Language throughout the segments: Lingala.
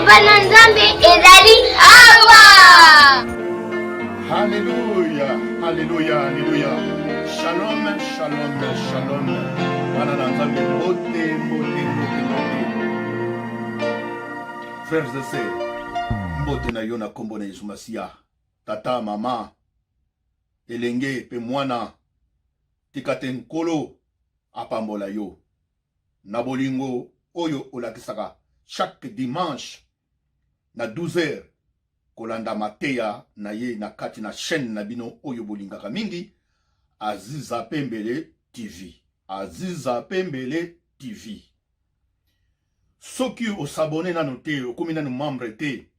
Liloba na Nzambe ezali awa. Haleluya, haleluya, haleluya. Shalom, shalom, shalom. Bana na Nzambe, mbote, mbote, mbote, mbote. Frères et sœurs, mbote na yo na kombo na Yesu Masiya. Tata, mama, elenge pe mwana, tika te Nkolo apambola yo. Na bolingo oyo olakisaka chaque dimanche na 12 heures kolanda mateya na ye na kati na chaîne na bino oyo bolingaka mingi, Aziza Pembele TV. Aziza Pembele TV. Soki osabone nano te, okomi nano membre te,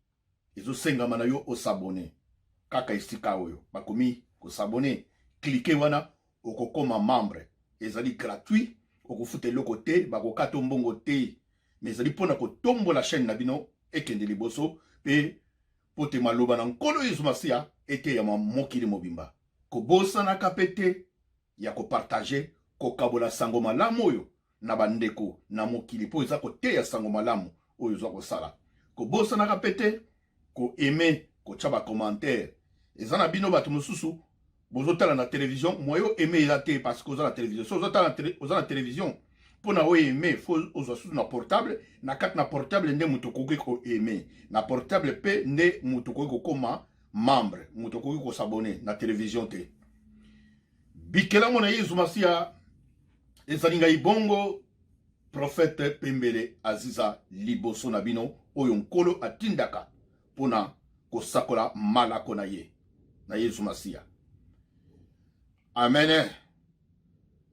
ezosengama na yo osabone kaka esika oyo bakomi kosabone, klike wana okokoma membre. Ezali gratuit, okofuta eloko te, bakokata mbongo te, mais ezali mpona kotombola chaîne na bino ekende liboso mpe mpo te maloba na Nkolo Yesu Masiya eteyama mokili mobimba. Kobosanaka mpe te ya kopartage, kokabola sango malamu oyo na bandeko na mokili, mpo eza koteya sango malamu oyo oza kosala. Kobosanaka mpe te koaime, kotya bacommentaire. Eza na bino bato mosusu bozotala na television, moyo aime eza te parce que oza na television. So ozotala oza na television, mpona oyo aime fo ozwa susu na portable. Na kati na portable nde moto okoki koaime, na portable mpe nde moto okoki kokoma membre, moto okoki kosabone na television te. Bikelamu na Yesu Masiya, ezali ngai bongo prophète Pembele Aziza liboso na bino, oyo Nkolo atindaka mpona kosakola malako na ye na Yesu Masiya. Amen.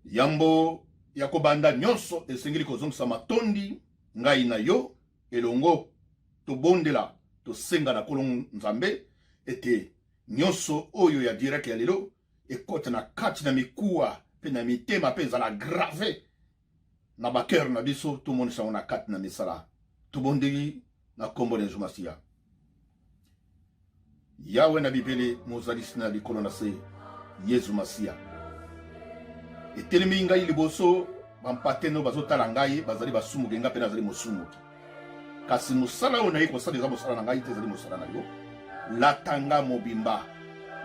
Yambo ya kobanda nyonso, esengeli kozongisa matondi ngai na yo elongo. Tobondela, tosenga na Nkolo Nzambe ete nyonso oyo ya direct ya lelo ekota na kati na mikuwa mpe na mitema mpe ezala grave na bakere na biso, tomonisa yango na kati na misala. Tobondeli na nkombo na Yesu Masiya. Yawe na bibele, mozalisi na likolo na se, Yesu Masiya, etelemi ngai liboso bampate no bazotala ngai, bazali basumuki, ngai mpe nazali mosumuki, kasi mosala oyo naye kosala eza mosala na ngai te, ezali mosala na yo. Latanga mobimba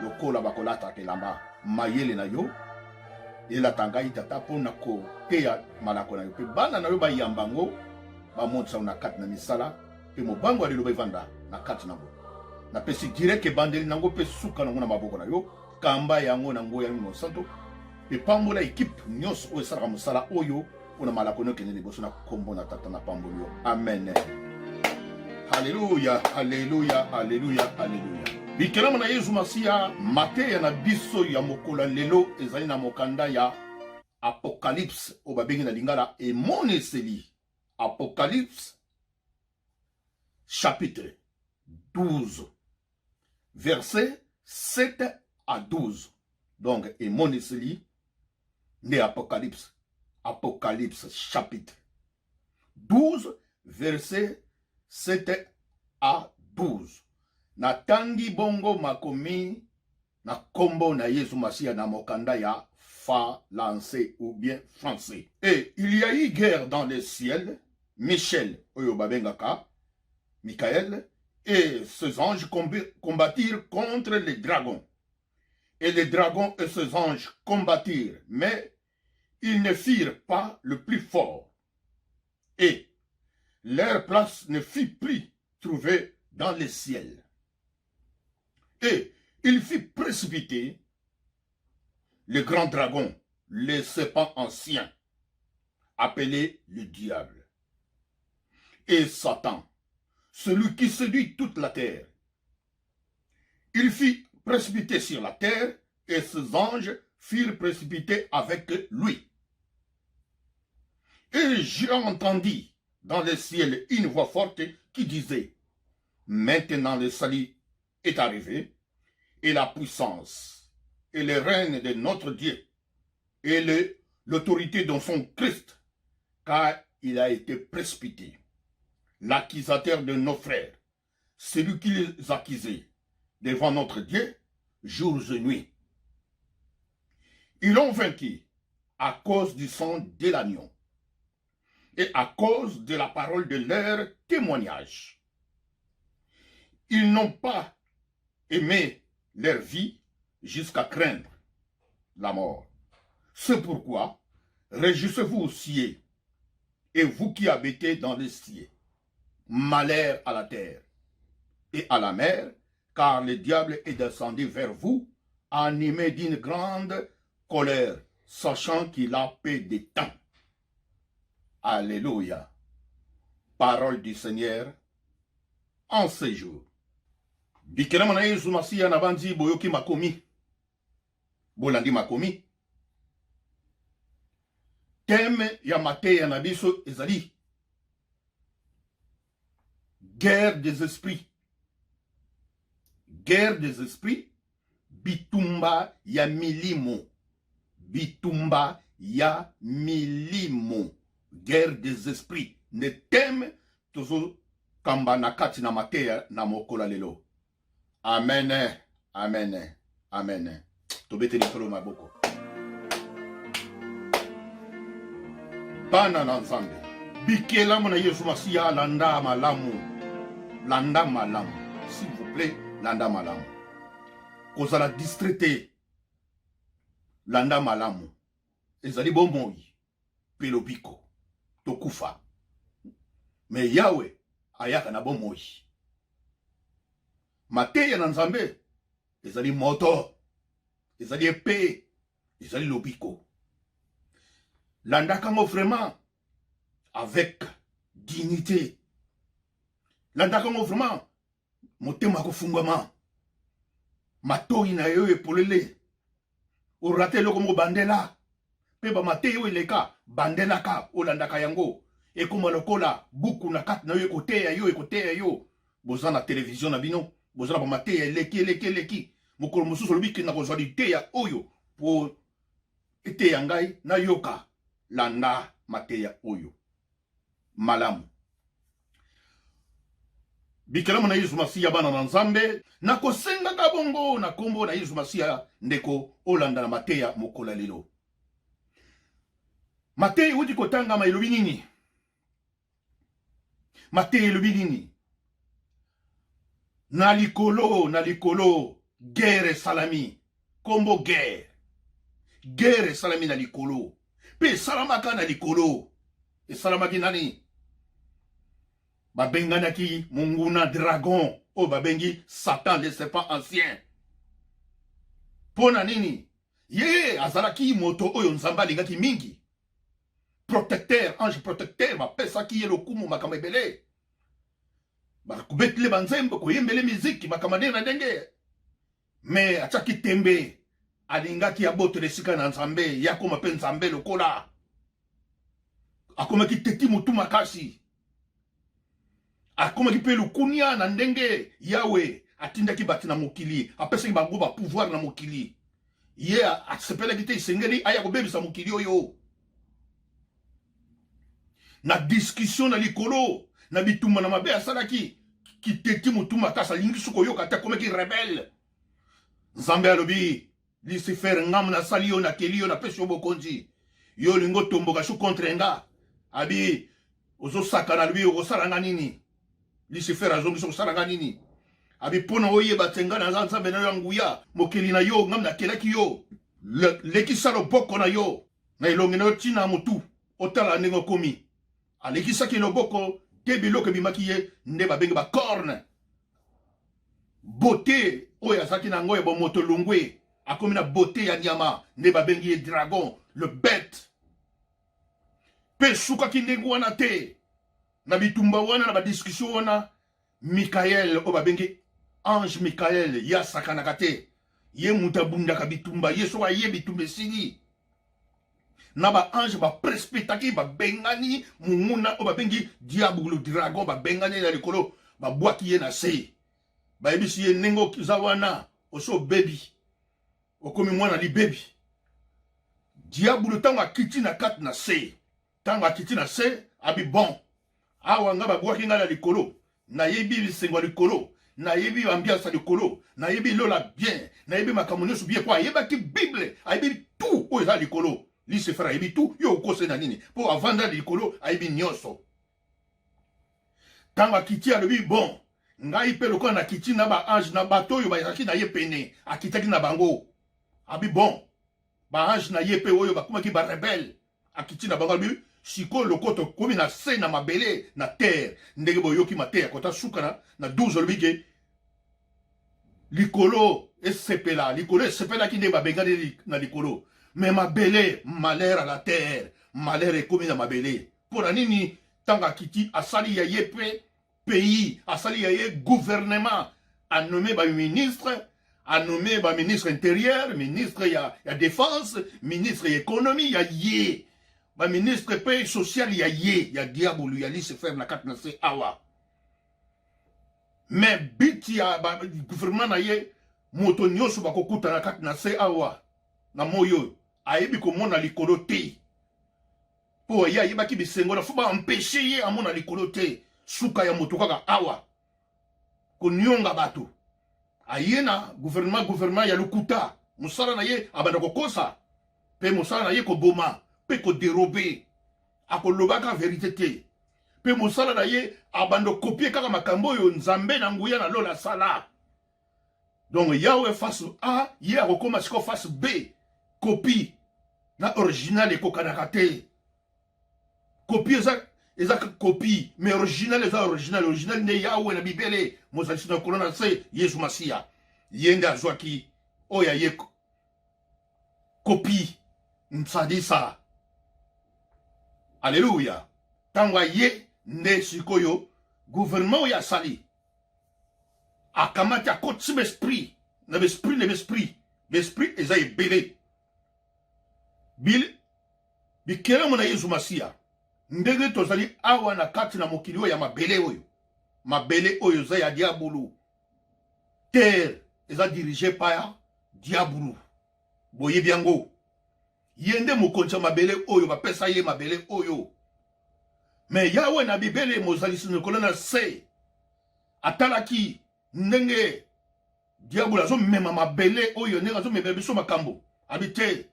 lokola bakolataka elamba, mayele na yo elata ngai, Tata, mpo na koteya malako na yo, mpe bana na yo bayamba yango, bamonisa yango na kati na misala, mpe mobango ya liloba evanda na kati na yango. Napesi direct ebandeli nango mpe suka nango na maboko na yo. Kamba yango na nguya ya Mosantu, mpe pambola ekipe nyonso oyo esalaka mosala oyo mpona malako nokende liboso. Na nkombo na Tata na pamboli yo, amen. Haleluya, haleluya, haleluya, haleluya. Bikelamo na Yesu Masiya, mateya na biso ya mokolo ya lelo ezali na mokanda ya Apocalypse, oyo babengi na lingala Emoniseli. Apocalypse chapitre 12 verset 7 à 12. Donc Emoniseli nde Apocalypse. Apocalypse chapitre 12 verset 7 à 12. Natangi bongo makomi na kombo na Yesu Masiya na mokanda ya français ou bien français. Et il y a eu guerre dans le ciel. Michel, oyo babengaka Michael, et ses anges combattirent contre les dragons. Et les dragons et ses anges combattirent, mais ils ne firent pas le plus fort. Et leur place ne fut plus trouvée dans le ciel. Et il fit précipiter le grand dragon, le serpent ancien, appelé le diable, et Satan, celui qui séduit toute la terre. Il fit précipiter sur la terre et ses anges furent précipités avec lui. Et j'ai entendu dans le ciel une voix forte qui disait: Maintenant le salut est arrivé, et la puissance, et le règne de notre Dieu, et l'autorité de son Christ, car il a été précipité, l'accusateur de nos frères, celui qui les accusait devant notre Dieu, jours et nuits. Ils l'ont vaincu à cause du sang de l'agneau et à cause de la parole de leur témoignage. Ils n'ont pas aimé leur vie jusqu'à craindre la mort. C'est pourquoi réjouissez-vous aux cieux, et vous qui habitez dans les cieux. Malheur à la terre et à la mer, car le diable est descendu vers vous, animé d'une grande colère, sachant qu'il a peu de temps. Alléluia. Parole du Seigneur en ce jour. Bikelama na Yesu Masiya na banzi boyoki makomi. Bolandi makomi. Thème ya mateya na biso ezali guerre des esprits. Guerre des esprits, bitumba ya milimo. Bitumba ya milimo. Guerre des esprits nde thème tozokamba na kati na mateya na mokolo ya lelo. Amen, amen, amen. Tobeteli Nkolo maboko. Bana na Nzambe, bikelamu na Yesu Masiya, landa malamu, landa malamu, s'il vous plaît, landa malamu. Kozala distrait te, landa malamu. Ezali bomoi mpe lobiko, tokufa me Yawe ayaka na bomoi. Mateya na Nzambe ezali moto, ezali epe, ezali lobiko. Landaka yango vraiment avec dignité, landaka yango vraiment motema kofungwama, matoi na yo epolele, orate eloko moko bandela mpe bamateyi oyo eleka bandelaka, olandaka yango, ekoma lokola buku na kati na yo, ekoteya yo, ekoteya yo. Boza na televizio na bino, boza na bamateya eleki eleki eleki. Mokolo mosusu olobi kenda kozwa liteya oyo mpo eteya ngai nayoka. Landa mateya oyo malamu. Bikelamu na Yesu Masiya, bana na Nzambe, nakosengaka bongo na kombo na Yesu Masiya, ndeko olanda na mateya mokolo ya lelo. Mateya euti kotangama elobi nini? Mateya elobi nini? Na likolo, na likolo, guerre esalami. Kombo guerre. Guerre esalami na likolo. Pe esalamaka na likolo. Esalamaki nani? Babenganaki monguna dragon oyo babengi Satan le serpent ancien. Mpo na nini? Ye azalaki moto oyo Nzambe alingaki mingi. Protecteur, ange protecteur, bapesaki ye lokumu makambo ebele. Bakobetele banzembo, koyembele miziki, makambo ndenge na ndenge. Me atiaki tembe, alingaki abotela esika na Nzambe, ye akoma mpe Nzambe lokola. Akomaki teti motu makasi. Akomaki mpe lukunia na ndenge Yawe atindaki bato na mokili, apesaki bango ba pouvoir na mokili. Ye asepelaki te, esengeli aya kobebisa mokili oyo. Na discussion na likolo, na bitumba na mabe asalaki, kiteti motu makasi, alingi soki koyoka te, akomaki rebelle. Nzambe alobi, Lucifer, ngam nasali yo, nakeli yo, napesi yo bokonzi, yo olingi otomboka su contre nga. Abi ozosakana, alobi okosala nga nini? Lucifer azongisi, okosala nga nini? Abi mpona oyeba te nga naza Nzambe na yo ya nguya, mokeli na yo, ngam nakelaki yo. Lekisa loboko na yo na elongi na yo ntina motu, otala ndenge okomi. Alekisaki loboko te, biloko ebimaki ye nde babengi ba corne. Beauté oyo azalaki na yango ya bomoto longwe, akomi na beauté ya nyama, nde babengi ye dragon, le bête. Mpe esukaki ndenge wana te, na bitumba wana, na badiskussion wana, Mikael oyo babengi ange Mikael, ye asakanaka te, ye moto abundaka bitumba, ye soki aye bitumba esili. Na ba ange ba prespectaki, babengani monguna oyo babengi diable dragon, babengani na likolo, babwaki ye na se, bayebisi ye ndenge oza wana osi obebi, okomi mwana libebi. Diable ntango akiti na kati na se, ntango akiti na se, abi bon, awa nga babwaki nga na likolo, nayebi bisengo ya likolo, nayebi ambiance ya likolo, nayebi lola bien, nayebi makambo nyonso bien, po ayebaki Bible, ayebi tout oyo eza likolo. Lucifer ayebi tout, yo okose na nini? Po avanda likolo, ayebi nyonso. Ntango akiti alobi bon, Ngai mpe lokola nakiti na baange na bato oyo bazalaki na ye pene, akitaki na bango. Abi bon, baange na ye mpe oyo bakomaki barebele, akiti na bango, abi sikoyo lokola tokomi na se na mabele na terre, ndenge boyoki mateya kota suka na, na 12 olobi ke likolo esepela, likolo esepelaki nde babengani na likolo, me mabele, malheur à la terre, malheur ekomi na mabele. Mpo na nini? Ntango akiti asali ya ye mpe pays, asali ya ye gouvernement, anomme baministre, anomme baministre intérieur, ministre ya, ya défense, ministre ya économie ya ye, baministre mpe social ya ye, ya diabolu ya Lucifer na kati na se awa. Me biti ya gouvernement na ye, moto nyonso bakokutana kati na se awa na moi oyo ayebi komona likolo te, mpo ye ayebaki bisengo na fo baempeshe ye amona likolo te. Suka ya moto kaka awa konionga bato, aye na gouvernement, gouvernement ya lokuta. Mosala na ye abanda kokosa, mpe mosala na ye koboma mpe koderobe, akolobaka verite te, mpe mosala na ye abanda kopie kaka makambo oyo Nzambe na nguya na lola asala. Donc Yawe face A, ye akokoma siko face B. Copie na original ekokanaka te. Copie eza eza copie, mais original eza original. Original nde Yawe na bibele, mozalisi na likolo na se, Yesu Masiya. Ye nde azwaki oyo aye copie nsadisa. Aleluya. Ntango aye nde sikoyo gouvernement oyo asali, akamati, akotisi baesprit na baesprit na baesprit, baesprit eza ebele, bikelamo na Yesu Masiya. Ndenge tozali awa na kati na mokili oyo ya mabele oyo, mabele oyo eza ya diabulu, terre eza dirige par diabulu, boyebi yango. Ye nde mokonzi ya mabele oyo, bapesa ye mabele oyo. Me Yawe na bibele, mozalisi likolo na se, atalaki ndenge diabolo azomema mabele oyo, ndenge azomemela biso makambo, abi te,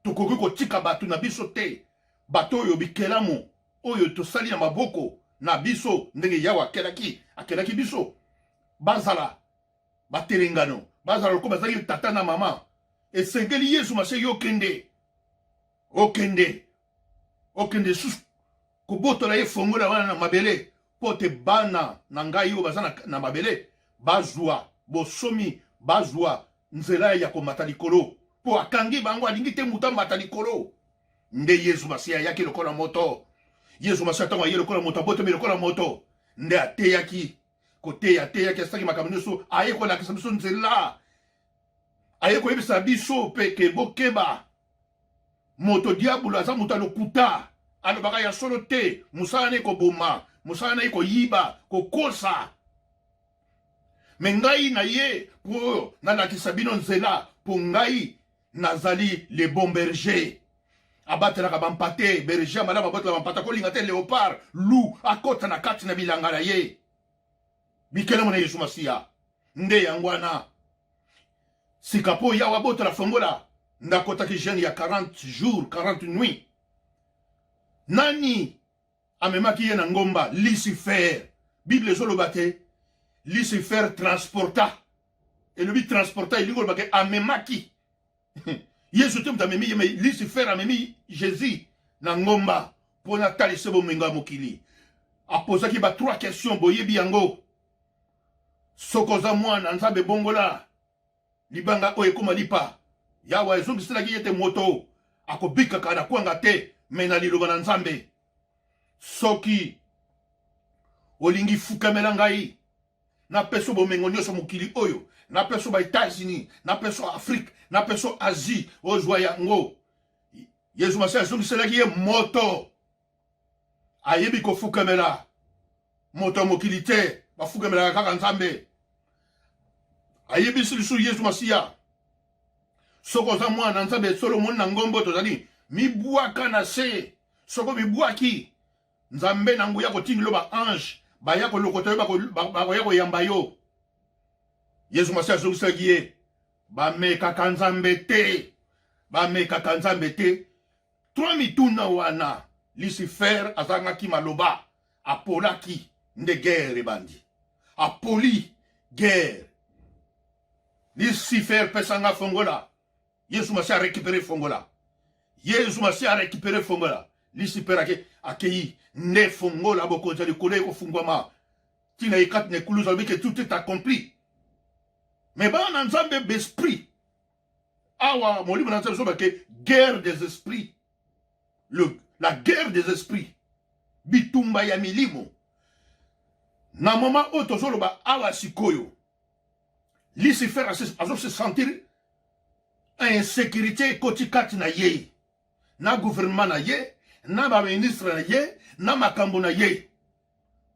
tokoki kotika bato na biso te, bato oyo bikelamu oyo tosali na maboko na biso, ndenge Yawe akelaki, akelaki biso, bazala batelengano, bazala lokola bazalaki tata na mama. Esengeli Yesu Masiya, yo okende, okende, okende susu kobotola ye fongola wana na mabele, mpo te bana na ngai oyo baza na, na mabele bazwa bosomi, bazwa nzela ya komata likolo, mpo akangi bango, alingi te moto amata likolo. Nde Yesu Masiya ayaki lokola moto. Yesu Masiya ntango aye lokola moto, abotami lokola moto, nde ateyaki, koteya ateyaki, asalaki makambo nyonso, aye kolakisa biso nzela, aye koyebisa biso mpe ke bokeba, moto diabolo aza moto ya lokuta, alobaka ya solo te, mosala na ye koboma, mosala na ye koyiba, kokosa. Me ngai na ye mpo oyo nalakisa bino nzela, mpo ngai nazali le bon berger, abatelaka bampate. Berger malamu abatela bampate, akolinga te leopard, loup akota na kati na bilanga na ye. Bikelamo na Yesu Masiya nde yango wana. Sika mpo Yawe abotola fongola, nde akotaki jeune ya 40 jours 40 nuits. Nani amemaki ye na ngomba? Lucifer. Bible ezoloba te Lucifer transporta, elobi transporta, elingi koloba ke amemaki Yesu te moto amemi ye, mais Lucifer amemi Jésus na ngomba mpo na atalisa bomengo ya mokili. Apozaki ba trois questions, boyebi yango. Soki oza mwana Nzambe, bongola libanga oyo ekoma lipa. Yawe ezongiselaki ye te moto akobikaka na kwanga te, me na liloba na Nzambe. Soki olingi, fukamela ngai, napesa bomengo nyonso mokili oyo, napesa ba États-Unis, napesa Afrique, napesa Asie, ozwa yango. Yesu Masiya azongiselaki ye moto ayebi kofukamela moto ya mokili te, bafukamelaka kaka Nzambe. Ayebisi lisusu Yesu Masiya, soki oza mwana Nzambe solo, omoni na ngombo tozali, mibwaka na se. Soko mibwaki, Nzambe na nguya kotindelo ba ange baya kolokota yo, bakoya koyamba yo. Yesu Masiya azongisaki ye, bamekaka Nzambe te, bamekaka Nzambe te. Trois mituna wana, Lucifer azangaki maloba, apolaki, nde guerre ebandi. Apoli guerre. Lucifer pesa nga fongola. Yesu Masiya a récupéré fongola. Yesu Masiya a récupéré fongola. Lucifer ake akei nde fongola bokonzi ya likolo ekofungwama. Tina ye kati na ekuluzu alobi ke tout est accompli. Mais bana na Nzambe b'esprit awa molimo na Nzambe ezoba ke guerre des esprits. Le, la guerre des esprits. Bitumba ya milimo. Na moment oyo tozoloba awa sikoyo Lucifer azo se sentir insécurité ekoti kati na ye na gouvernement na ye na ba ministre na ye na makambo na ye.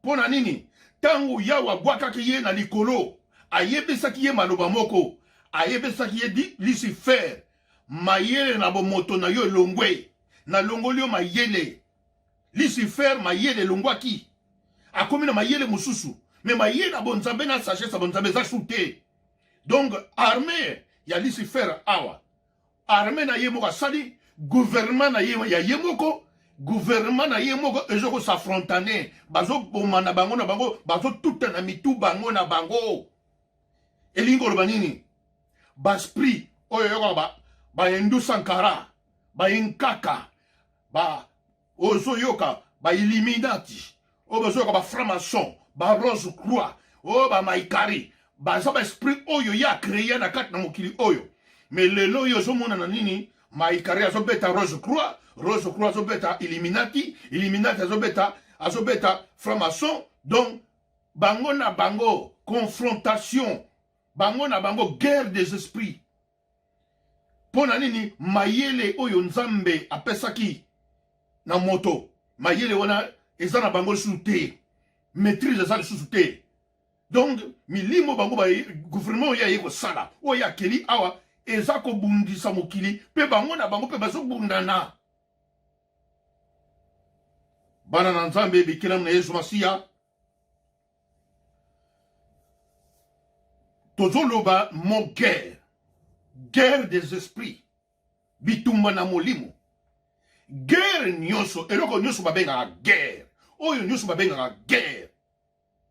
Mpo na nini? Ntango Yawe abwakaki ye na likolo, ayebisaki ye maloba moko, ayebisaki ye di Lucifer, mayele na bomoto na yo elongwe, nalongoli yo mayele. Lucifer mayele elongwaki, akomi na mayele mosusu, me mayele na bonzambe na sagesse ya bonzambe eza su te. Donc armée ya Lucifer awa, armée na ye moko asali gouvernement na ye ya ye moko, gouvernement na ye moko ezo ko s'affrontane, bazobomana bango na bango, bazotutana mitu bango na bango. Elingi koloba nini? Basprit oyo oyokaka ba bahindu Sankara, bainkaka, ba ozoyoka ba illuminati, oyo bazoyoka ba franc-maçon, ba rose croix, oyo ba maikari, baza ba esprit oyo ye acrea na kati na mokili oyo. Mais lelo oyo ozomonana nini? Maikari azobeta rose croix, rose croix azobeta illuminati, illuminati azobeta azobeta franc-maçon. Donc bango na bango confrontation, bango na bango guerre des esprits. Mpo na nini? Mayele oyo Nzambe apesaki na moto, mayele wana eza na bango lisusu te, maîtrise eza lisusu te. Donc milimo bango ba gouvernement oyo aye kosala, oyo akeli awa, eza kobundisa mokili, mpe bango na bango mpe bazobundana. Bana na Nzambe, bikelamu na Yesu Masiya, tozoloba mo guerre, guerre des esprits, bitumba na molimo. Guerre nyonso, eloko nyonso babengaka guerre, oyo nyonso babengaka guerre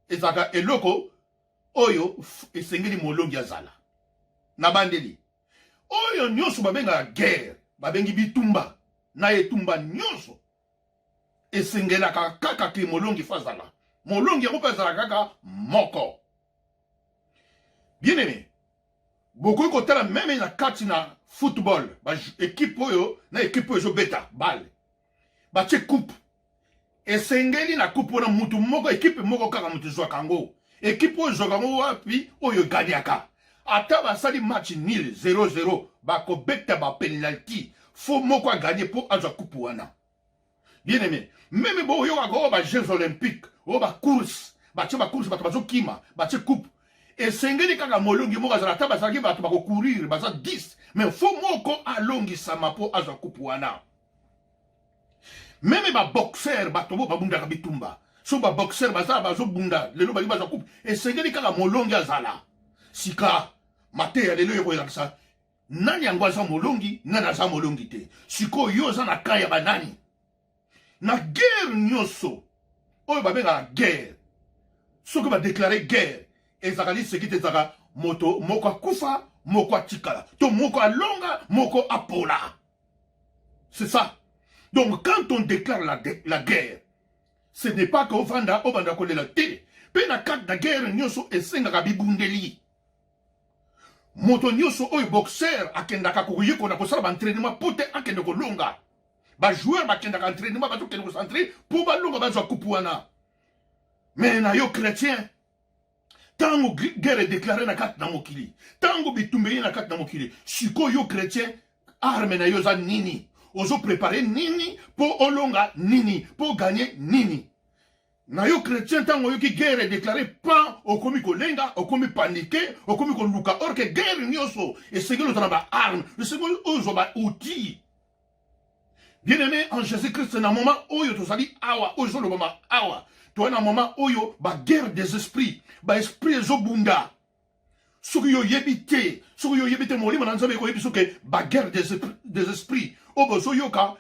ezalaka eloko oyo esengeli molongi azala na bandeli. Oyo nyonso babengaka guerre, babengi bitumba na etumba nyonso, esengelaka kaka ke molongi fo azala. Molongi yango mpe azalaka kaka moko. Bien aimé, bokoki kotala meme na kati na football, ba equipe oyo na equipe oyo ezobeta balle, batie coupe, esengeli na coupe wana mutu moko, equipe moko kaka mutu ezwaka yango. Equipe oyo ezwaka yango wapi? Oyo eganiaka. Ata basali match nul 0-0, bakobeta ba penalty, fo moko aganye mpo azwa coupe wana. Bien aimé, meme boyokaka oyo ba Jeux olympiques, oyo ba course, batie ba course, bato bazokima, batie coupe, esengeli kaka molongi moko azala. Ata bazalaki bato bakocourir baza 10, mais fo moko alongisama mpo azwa coupe wana. Meme ba boxeur, bato bo babundaka bitumba, so ba boxeur baza bazobunda lelo balingi bazwa coupe, esengeli kaka molongi azala. Sika mateya lelo ekoyelakisa nani yango aza molongi, nani aza molongi te. Sikoyo yo oza na ka ya banani na guerre nyonso oyo babengaka guerre? Soki badeklare guerre, ezalaka liseki te, ezalaka moto moko akufa, moko atikala, to moko alonga, moko apola. C'est ça. Donc quand on déclare la, la guerre, ce n'est pas que ovanda obanda kolela te. Mpe na kati na guerre nyonso esengaka bibundeli. Moto nyonso oyo boxeur akendaka koyekola kosala baentraînement mpo te akende kolonga. Bajoueur bakendaka entraînement, bazokende kosentraîne mpo balonga, bazwa kupu wana. Mais na yo chrétien, ntango guerre edéclare na kati na mokili, ntango bitumba eye na kati na mokili, sikoyo yo chrétien, arme na yo eza nini? Ozoprépare nini mpo olonga nini, mpo oganye nini? Na yo chrétien, ntango oyoki guerre edéclare, pan okomi kolenga, okomi panike, okomi koluka. Or ke guerre nyonso esengeli ozala ba arme, esengeli ozwa ba outil. Bien aimé en Jésus Christ, na moment oyo tozali awa, oyo ezolobama awa, toza na moment oyo ba guerre des esprits, ba esprit ezobunda. Soki yo oyebi te, soki yo oyebi te, molimo na Nzambe ekoyebi soki ba guerre des esprits oyo bozoyoka,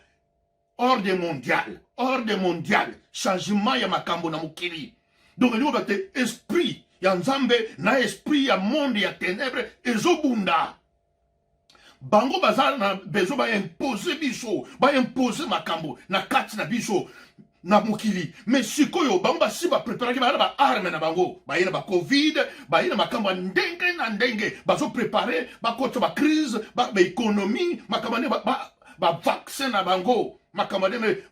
ordre mondial, ordre mondial, changement ya makambo na mokili. Donc elingi koloba te esprit ya Nzambe na esprit ya monde ya ténèbre ezobunda. Bango baza na besoin baimpose biso, baimpose makambo na kati na biso na mokili. Mais sikoyo bango basi bapreparaki, baya na baarme na bango, baye na bacovid, baye na makambo ya ndenge na ndenge, bazoprepare bakota bacrise, baéconomie, makambo ndenge bavaccin na bango, makambo ndenge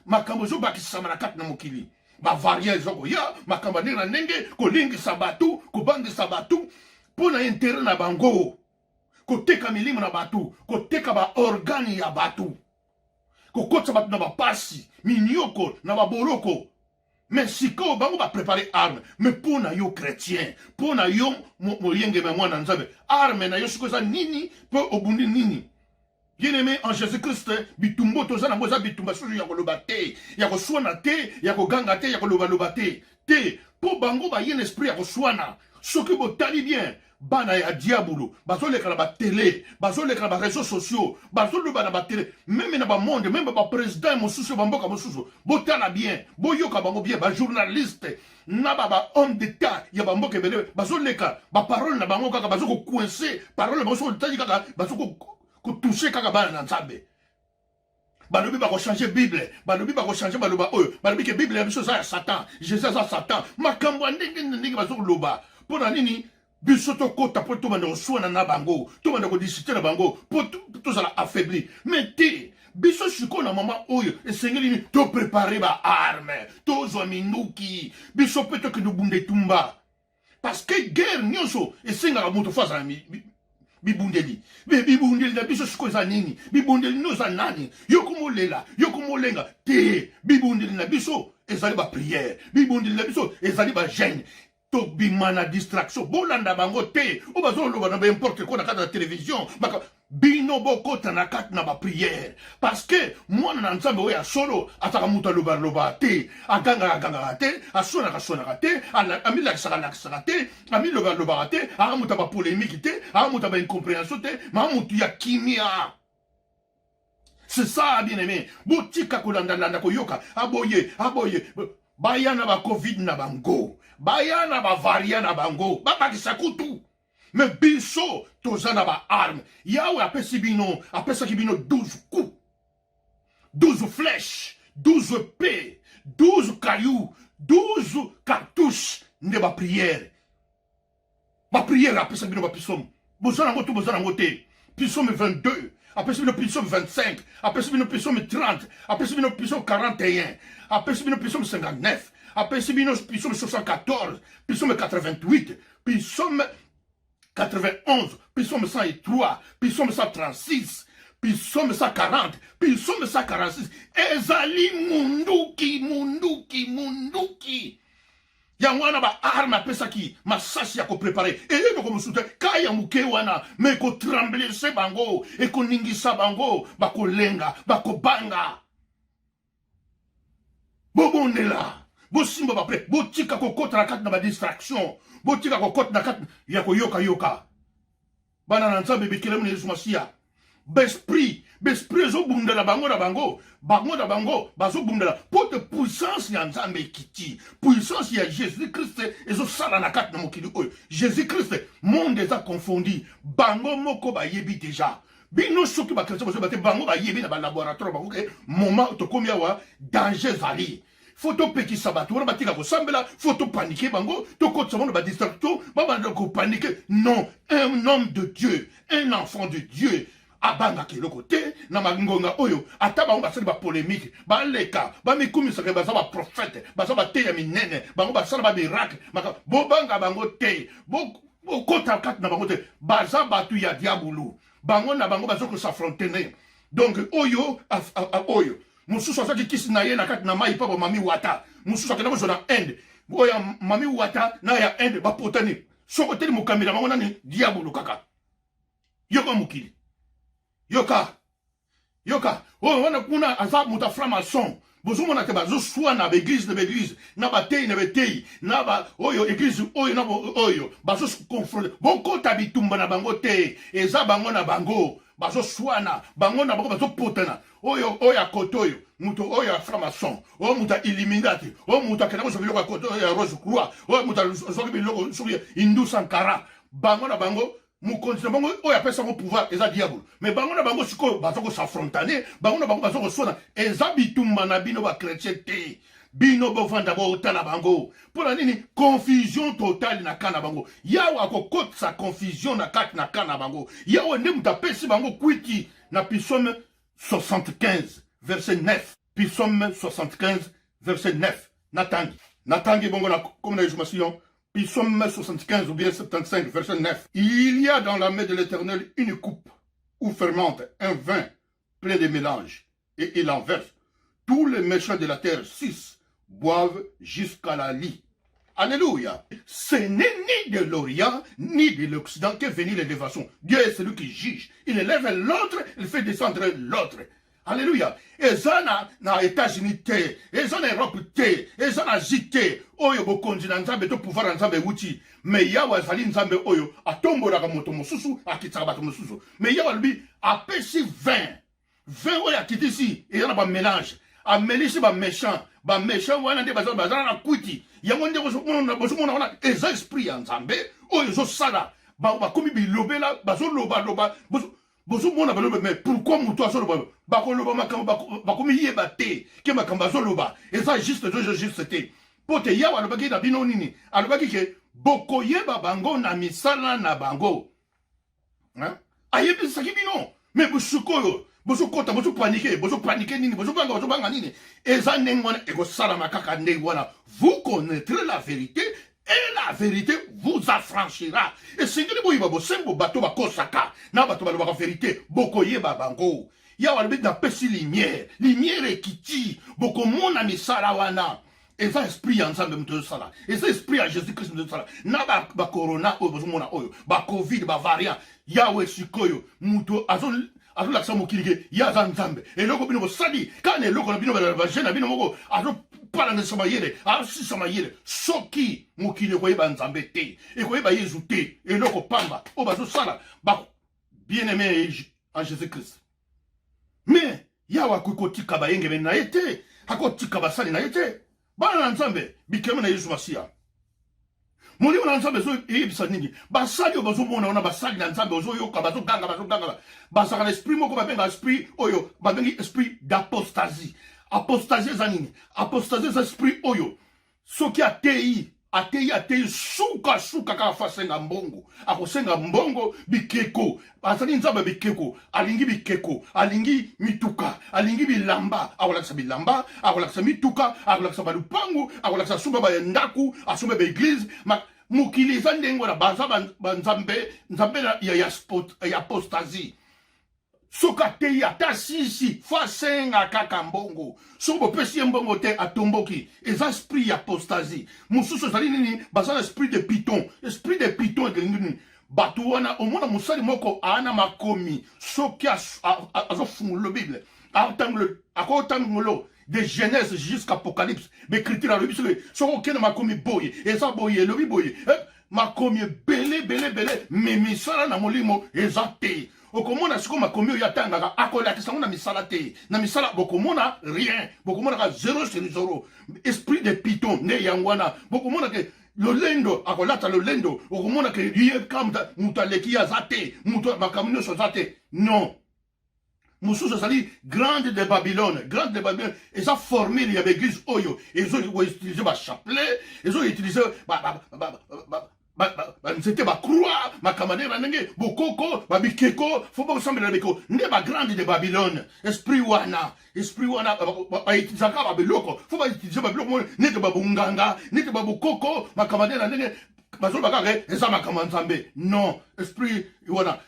makambo ezobakisama na kati na mokili, bavariant eza koya, makambo ya ndenge na ndenge, kolingisa bato, kobangisa bato mpo na intérêt na bango, koteka milimo na bato, koteka baorgane ya bato, kokotisa bato na bapasi, minyoko na baboloko. Mais sikoyo bango baprepare arme. Mais mpo na yo chrétien, mpo na yo moyengeme mwana Nzambe, arme na yo sikoyo eza nini? Mpo obundi nini? Bien aimé en Jésus Christ, bitumba toza nango eza bitumba susu ya koloba te, ya koswana te, ya koganga te, ya kolobaloba te te, mpo bango baye na esprit ya koswana. Soki botali bien, bana ya diabolo bazoleka na batele, bazoleka na bareseau sociaux, bazoloba na batele, même na bamonde, même baprésident mosusu ya bamboka mosusu. Botala bien, boyoka bango bien, bajournaliste na bahomme d'état ya bamboka ebele bazoleka, baparole na bango kaka bazo kocoince parole na bango. Soki otali kaka, bazo kotouche kaka bana na Nzambe. Balobi bakochange Bible, balobi bakochange, baloba oyo, balobi ke Bible ya biso eza ya Satan, Jésus aza Satan, makambo ya ndenge na ndenge bazoloba. Mpo na nini biso tokɔta mpo tobanda koswana na bango, tobanda kodiscute na bango mpo tozala affaibli? Mais te, biso sikoyo na mama oyo esengeli nini? Toprepare baarme, tozwa minduki, biso mpe tokende obunda etumba, parce que guerre nyonso esengaka moto fo azala bibundeli. Bibundeli na biso sikoyo eza nini? Bibundeli no eza nani? Yo komolela, yo komolenga te. Bibundeli na biso ezali baprière, bibundeli na biso ezali bajeûne. Tobima na distraction, bolanda bango te oyo bazoloba na baimporte quoi na kati ya télévision. Bino bokota na kati na baprière, parce que mwana na Nzambe oyo ya solo azalaka moto alobaloba te, agangaka agangaka te, aswanaka aswanaka te, amilakisaka alakisaka te, amilobalobaka te, aka moto ya bapolémique te, aka moto ya baincompréhension te, maa moto ya kimia. C'est ça, bien aimé. Botika kolandalanda, koyoka aboye aboye. Baya na bacovid na bango, baya na bavariant na bango, babakisa kutu, mais biso toza na baarme. Yawe apesi bino, apesaki bino 12 coups, 12 flèches, 12 épées, 12 cailloux, 12 cartouches, nde baprière. Baprière apesaki bino, bapsaume boza nango to boza nango te? Psaume 22 apesi bino, psaume 25 apesi bino, psaume 30 apesi bino, psaume 41 apesi bino, psaume 59 apesi bino, psaume 74, psaume 88, psaume 91, psaume 103, psaume 136, psaume 140, psaume 146. Ezali munduki, munduki, munduki. Yango wana baarme apesaki, masasi ya koprepare eyeboko mosusu te, ka ya moke wana, me ekotremblese bango, ekoningisa bango, bakolenga, bakobanga. Bobondela, bosimba bapre, botika kokota na kati na badistraction, botika kokota na kati ya koyokayoka. Bana na Nzambe, bikelemu na Yesu Masiya, baesprit, baesprit ezobundela bango na bango, bango na bango bazobundela, mpo te puissance ya Nzambe ekiti, puissance ya Jésus Christ ezosala na kati na mokili oyo. Jésus Christ, monde eza confondi, bango moko bayebi déjà. Bino soki bakretien bozoyeba te, bango bayebi na balaboratoire bango ke moment tokomi awa, danger ezali. Fo topekisa bato wana batika kosambela, fo topanike bango, tokotisa bango na badistraction, babanda kopanike. Non, un homme de Dieu, un enfant de Dieu abangaka eloko te na mangonga oyo. Ata bango basali bapolémique, baleka, bamikumisaka, baza baprofete, baza bateya minene, bango basala bamiracle, bobanga bango te, bokota kati na bango te. Baza bato ya diabulu, bango na bango baza kos'affronter. Donc oyo oyo mosusu azwaki kisi na ye na kati na mai mpo bamami wata, mosusu akenda kozwa na Inde. Oyo ya mami wata na ya Inde bapotani. Soki oteli mokambi na bango nani? Diabolo kaka. Yoka mokili, yoka, yoka. Oyo wana kuna aza moto ya franc-maçon. Bozomona te, bazoswana baeglise na baeglise, na bateyi na bateyi, na ba oyo eglise oyo na oyo, bazoconfronte. Bokota bitumba na bango te, eza bango na bango. bazoswana bango na bango, bazopotana. Oyo oyo ya kote oyo, moto oyo ya franc-maçon, oyo moto ya illuminati, oyo moto akenda kozwa biloko ya kote oyo ya rose croix, oyo moto azwaki biloko soki hindu Sankara. Bango na bango, mokonzi na bango oyo apesa yango pouvoir eza diable. Mais bango na bango sikoyo baza kos'affronter, bango na bango baza koswana. Eza bitumba na bino bachrétien te. Bino bovanda, botala bango. Mpo na nini? Confusion totale na ka na bango. Yawe akokotisa confusion na kati na ka na bango. Yawe nde moto apesi bango kwiti na Psaume 75 verset 9. Psaume 75 verset 9, natangi bongo na comme na Yesu Masiya. Psaume 75 ou bien 75 verset 9: il y a dans la main de l'Éternel une coupe où fermente un vin plein de mélange, et il en verse. Tous les méchants de la terre 6 boivent jusqu'à la lie. Alléluia. Ce n'est ni de l'Orient, ni de l'Occident que venir l'élévation. Dieu est celui qui juge. Il élève l'autre, il fait descendre l'autre. Alléluia. Eza na États-Unis te, eza na Europe te, eza na Asie te oyo bokonzi na Nzambe to pouvoir ya Nzambe ewuti. Mais Yawe azali Nzambe oyo atombolaka moto mosusu, akitisaka bato mosusu. Mais Yawe alobi apesi vin, vin oyo akitisi eza na bamélange, amelisi baméchant. Baméchant wana nde bazala na kwiti. Yango nde bozomona wana eza esprit ya Nzambe oyo ezosala. Bakomi bilobela, bazolobaloba. Bozomona baloba, mais pourquoi moto azoloba? Bakoloba makambo, bakomi yeba te ke makambo azoloba eza juste, ezo juste te. Mpo te Yawe alobaki na bino nini? Alobaki ke bokoyeba bango na misala na bango. Ayebisaki bino. Mais sikoyo bozokɔta, bozopaniquer. Bozopaniquer nini? Bozobanga, bozobanga nini? Eza ndenge wana, ekosalama kaka ndenge wana. Vous connaîtrez la vérité et la vérité vous affranchira. Esengeli boyeba bosembo. Bato bakosaka na bato balobaka vérité, bokoyeba bango. Yawe alobi: napesi lumière, lumière ekiti, bokomona misala wana. Eza esprit ya Nzambe moto ezosala, eza esprit ya Jésus Christ moto ezosala na bacorona oyo bozomona, oyo bacovid, bavariant. Yawe sikoyo moto azolakisa mokili ke ye aza Nzambe. Eloko bino bosali kaka na eloko na bino, baje na bino moko, azopalangisa mayele, azosisa mayele. Soki mokili ekoyeba Nzambe te, ekoyeba Yezu te, eloko pamba oyo bazosala. Bien aimé en Jésus Christ, mais Yawe akoki kotika bayengebene na ye te, akotika basali na ye te. Bana na Nzambe, bikeme na Yesu Masiya, molimo na Nzambe ezoyebisa nini? Basali oyo bazomona wana, basali na Nzambe, ozoyoka bazoganga, bazoganga, bazalaka na esprit moko babenga esprit oyo babengi esprit d'apostasie. Apostasie eza nini? Apostasie eza esprit oyo soki ateyi, ateyi, ateyi, suka suka kaka fa asenga mbongo. Akosenga mbongo, bikeko. Azali Nzambe ya bikeko. Alingi bikeko, alingi mituka, alingi bilamba. Akolakisa bilamba, akolakisa mituka, akolakisa balupangu, akolakisa asomba bandako, asomba baéglise. Mokili eza ndenge wana. Baza banzambe, nzambe ya apostasie. Soki ateyi ata sisi, fo asenga kaka mbongo. Soki bopesi ye mbongo te, atomboki. Eza esprit ya apostasie. Mosusu ezali nini? Baza na esprit de python. Esprit de python elingi nini? Bato wana, omona mosali moko aa na makomi, soki azofungola Bible, akotangolo de Genèse jusqu'à Apocalypse, baécriture alobi soki okende makomi boye, eza boye, elobi boye, makomi ebele ebele ebele, mais misala na molimo eza te. Okomona sikoyo makomi oyo atangaka, akolakisa yango na misala te. Na misala bokomona rien, bokomonaka 0 sur 0. Esprit de python nde yango wana. Bokomona ke lolendo, akolata lolendo. Okomona ke ye ka moto aleki ye aza te, moto makambo nyonso aza te. Non, mosusu ezali grande de Babylone. Grande de Babylone eza formule ya baéglise oyo ezoutiliser bachapelet, ezoutiliser banzete, bacroix, makambo ndenge na ndenge, bokoko, babikeko, fo bosambela bikeko. Nde bagrande de Babylone. Esprit wana, esprit wana bautilisaka babiloko, fo bautiliser babiloko moko neti babonganga, neti babokoko, makambo ndenge na ndenge. Bazoloba kaka eza makambo ya Nzambe. Non, esprit wana.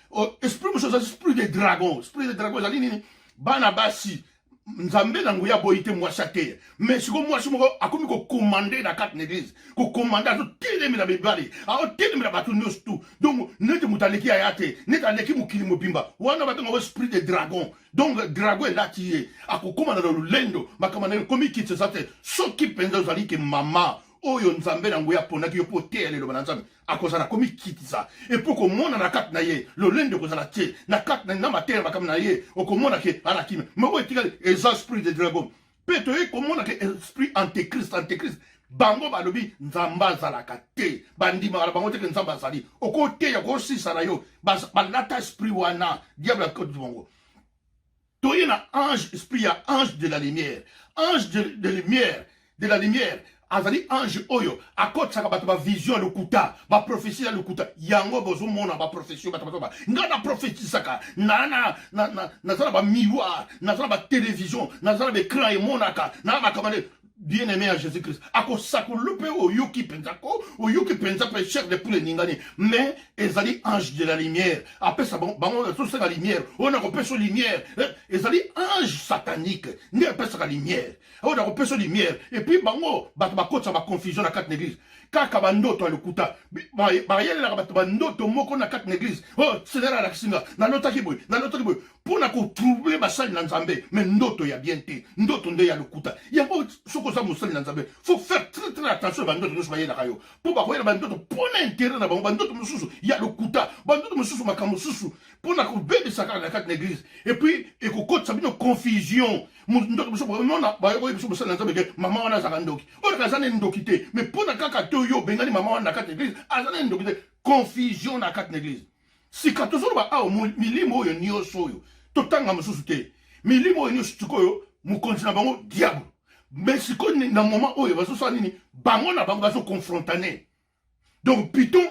Esprit mosusu eza esprit de dragon. Esprit de dragon ezali nini? Bana basi, Nzambe na nguya boyi te mwasi ate, mais sikoyo mwasi moko akomi kocommander na kati na église, kocommander, azotelemela mibali, aotelemela bato nyonso tu. Donc neti moto aleki aya te, neti aleki mokili mobimba. Wana babenga esprit de dragon. Donc dragon elati ye, akokóma na lolendo, makambo na ekomi kiti eza te. Soki mpenza ozali ke mama oyo Nzambe na nguya aponaki yo mpo oteya liloba na Nzambe, akozala komikitisa epo komona na kati na ye lolendo ekozala te na kati na na mateya makambo na ye, okomona ke ala kimia. Mais oyo etikali eza esprit de dragon. Mpe toyei komona ke esprit antichrist, antichrist bango balobi Nzambe azalaka te, bandimaka na bango te ke Nzambe azali. Okoteya kosisa na yo, balata esprit wana, diable akoti bango. Toye na ange, esprit ya ange de la lumière, ange de lumière, de la lumière azali ange oyo akotisaka bato bavision ya lokuta, baprofesi ya lokuta. Yango bozomona baprofesi bato bato ngai na profetisaka naza na bamiroir, naza na batelevizio, naza na baecran emonaka na makambo nde. Bien aimé ya Jésus Christ akosakolo mpe oyoki mpenza ko oyoki mpenza mpe chair de poule eningani. Mais ezali ange de la lumière apesa bango azosenga lumière oyo nakopesa lumière. Ezali ange satanique nde apesaka lumière oyo nakopesa lumière. Et puis bango bato bakotisa baconfusion na kati na église, kaka bandoto ya lokuta bayelelaka bato, bandoto moko na kati na église. Oh, Seigneur alakisi nga, nalotaki boye, nalotaki boye, mpona kotroubler basali na Nzambe. Mais ndoto ya bien te, ndoto nde ya lokuta. Yango soki oza mosali na Nzambe, faut faire très très attention na bandoto nyonso bayelaka yo, mpo bakoyela bandoto mpona intérêt na bango, bandoto mosusu ya lokuta, bandoto mosusu, makambo mosusu mpona kobebisa kaka na kati na église. Et puis ekokotisa bino confusion. Ndoto mosusu mona bayokoyebi biso mosali na Nzambe ke mama wana azalaka ndoki, oyo aza ne ndoki te, mais mpona kaka te oyo obengani mama wana na kati na église, aza ne ndoki te. Confusion na kati na église. Sika tozoloba awa, milimo oyo nyonso oyo totanga mosusu te, milimo oyo nyonso sikoyo mokonzi na bango diable. Mais sikoyo na moment oyo bazosala nini? Bango na bango bazoconfrontane. Donc python,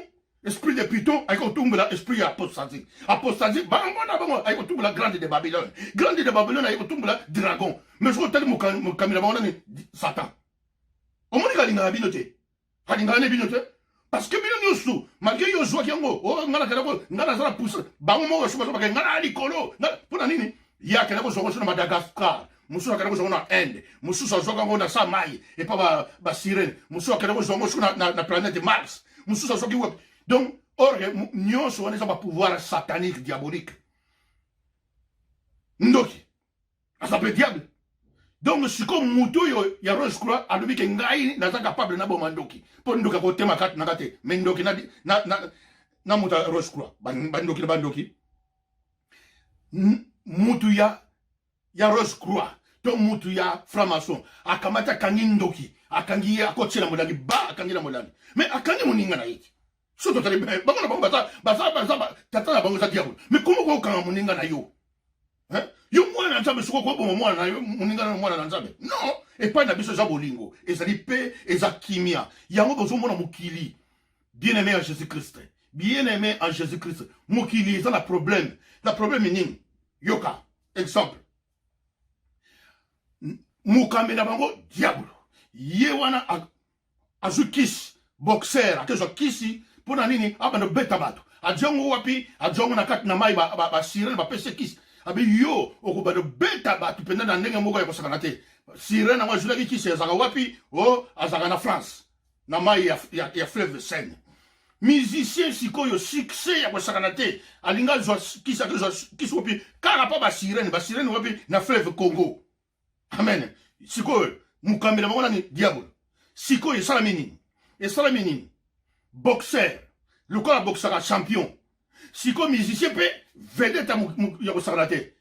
esprit de python ayaki kotumbola esprit ya apostasie, apostasie bango na bango ayaki kotumbola grande de Babylone, grande de Babylone ayaki kotumbola dragon. Mais soki otali mokambi na bango nani? Satan. Omoni kalingaka bino te, alingaka ne bino te, parce que bino nyonso, malgré yo ozwaki yango, o nga nakenda, nga naza na pousse bango moko soki bazobake nga na likolo. Mpo na nini? Ye akenda kozwa ngo so na Madagascar, mosusu akenda kozwa ngo na Inde, mosusu azwaka yango na sa mai epa basirene, mosusu akenda kozwa ngo so na planète Mars, mosusu azwaki wapi. Donc or nyonso wana eza bapouvoir satanique, diabolique. Ndoki aza mpe diable. Donc sikoyo motu oyo ya Rose Croix alobi ke ngai naza capable naboma ndoki, mpo ndoki akotema kati nanga te. Mais ndoki na moto ya Rose Croix, bandoki na bandoki, mutu ya Rose Croix to mutu ya franc-maçon akamati, akangi ndoki, akangi ye, akotiela molangi ba akangi na molangi, mais akangi moninga na ye te. So totali bango na bango, baza tata na bango eza diable. Mais komo kokanga moninga na yo? Yo mwana na Nzambe, soki okoboma mwana na yo, moninga na mwana na Nzambe, non. Epai na biso eza bolingo, ezali mpe eza kimia. Yango bozomona mokili, bien aimé en Jésus Christ, bien aimé en Jésus Christ, mokili eza na problème. Na problème nini? Yoka exemple, mokambi na bango diable ye wana azwi kisi, boxer akezwa kisi. Mpo na nini? Abanda kobeta bato. Adiongo wapi? Adiongo na kati na mai, basirene bapesi kisi, abi yo okobanda kobeta bato mpenza na ndenge moko ya kosakana te. Sirene yango azwilaki kisi, azalaka wapi? O azalaka na France, na mai ya fleuve Seine. Musicien sikoyo succès ya kosakana te, alingi azwa kisi, akezwa kisi wapi? Kaka mpo basirene, basirene wapi? Na fleuve Congo. Amen. Sikoyo mokambi na bango nani? Diable. Sikoyo esalami nini? Esalami nini? Boxer lokola boxaka champion, sikoyo musicien mpe vedette ya kosakana te.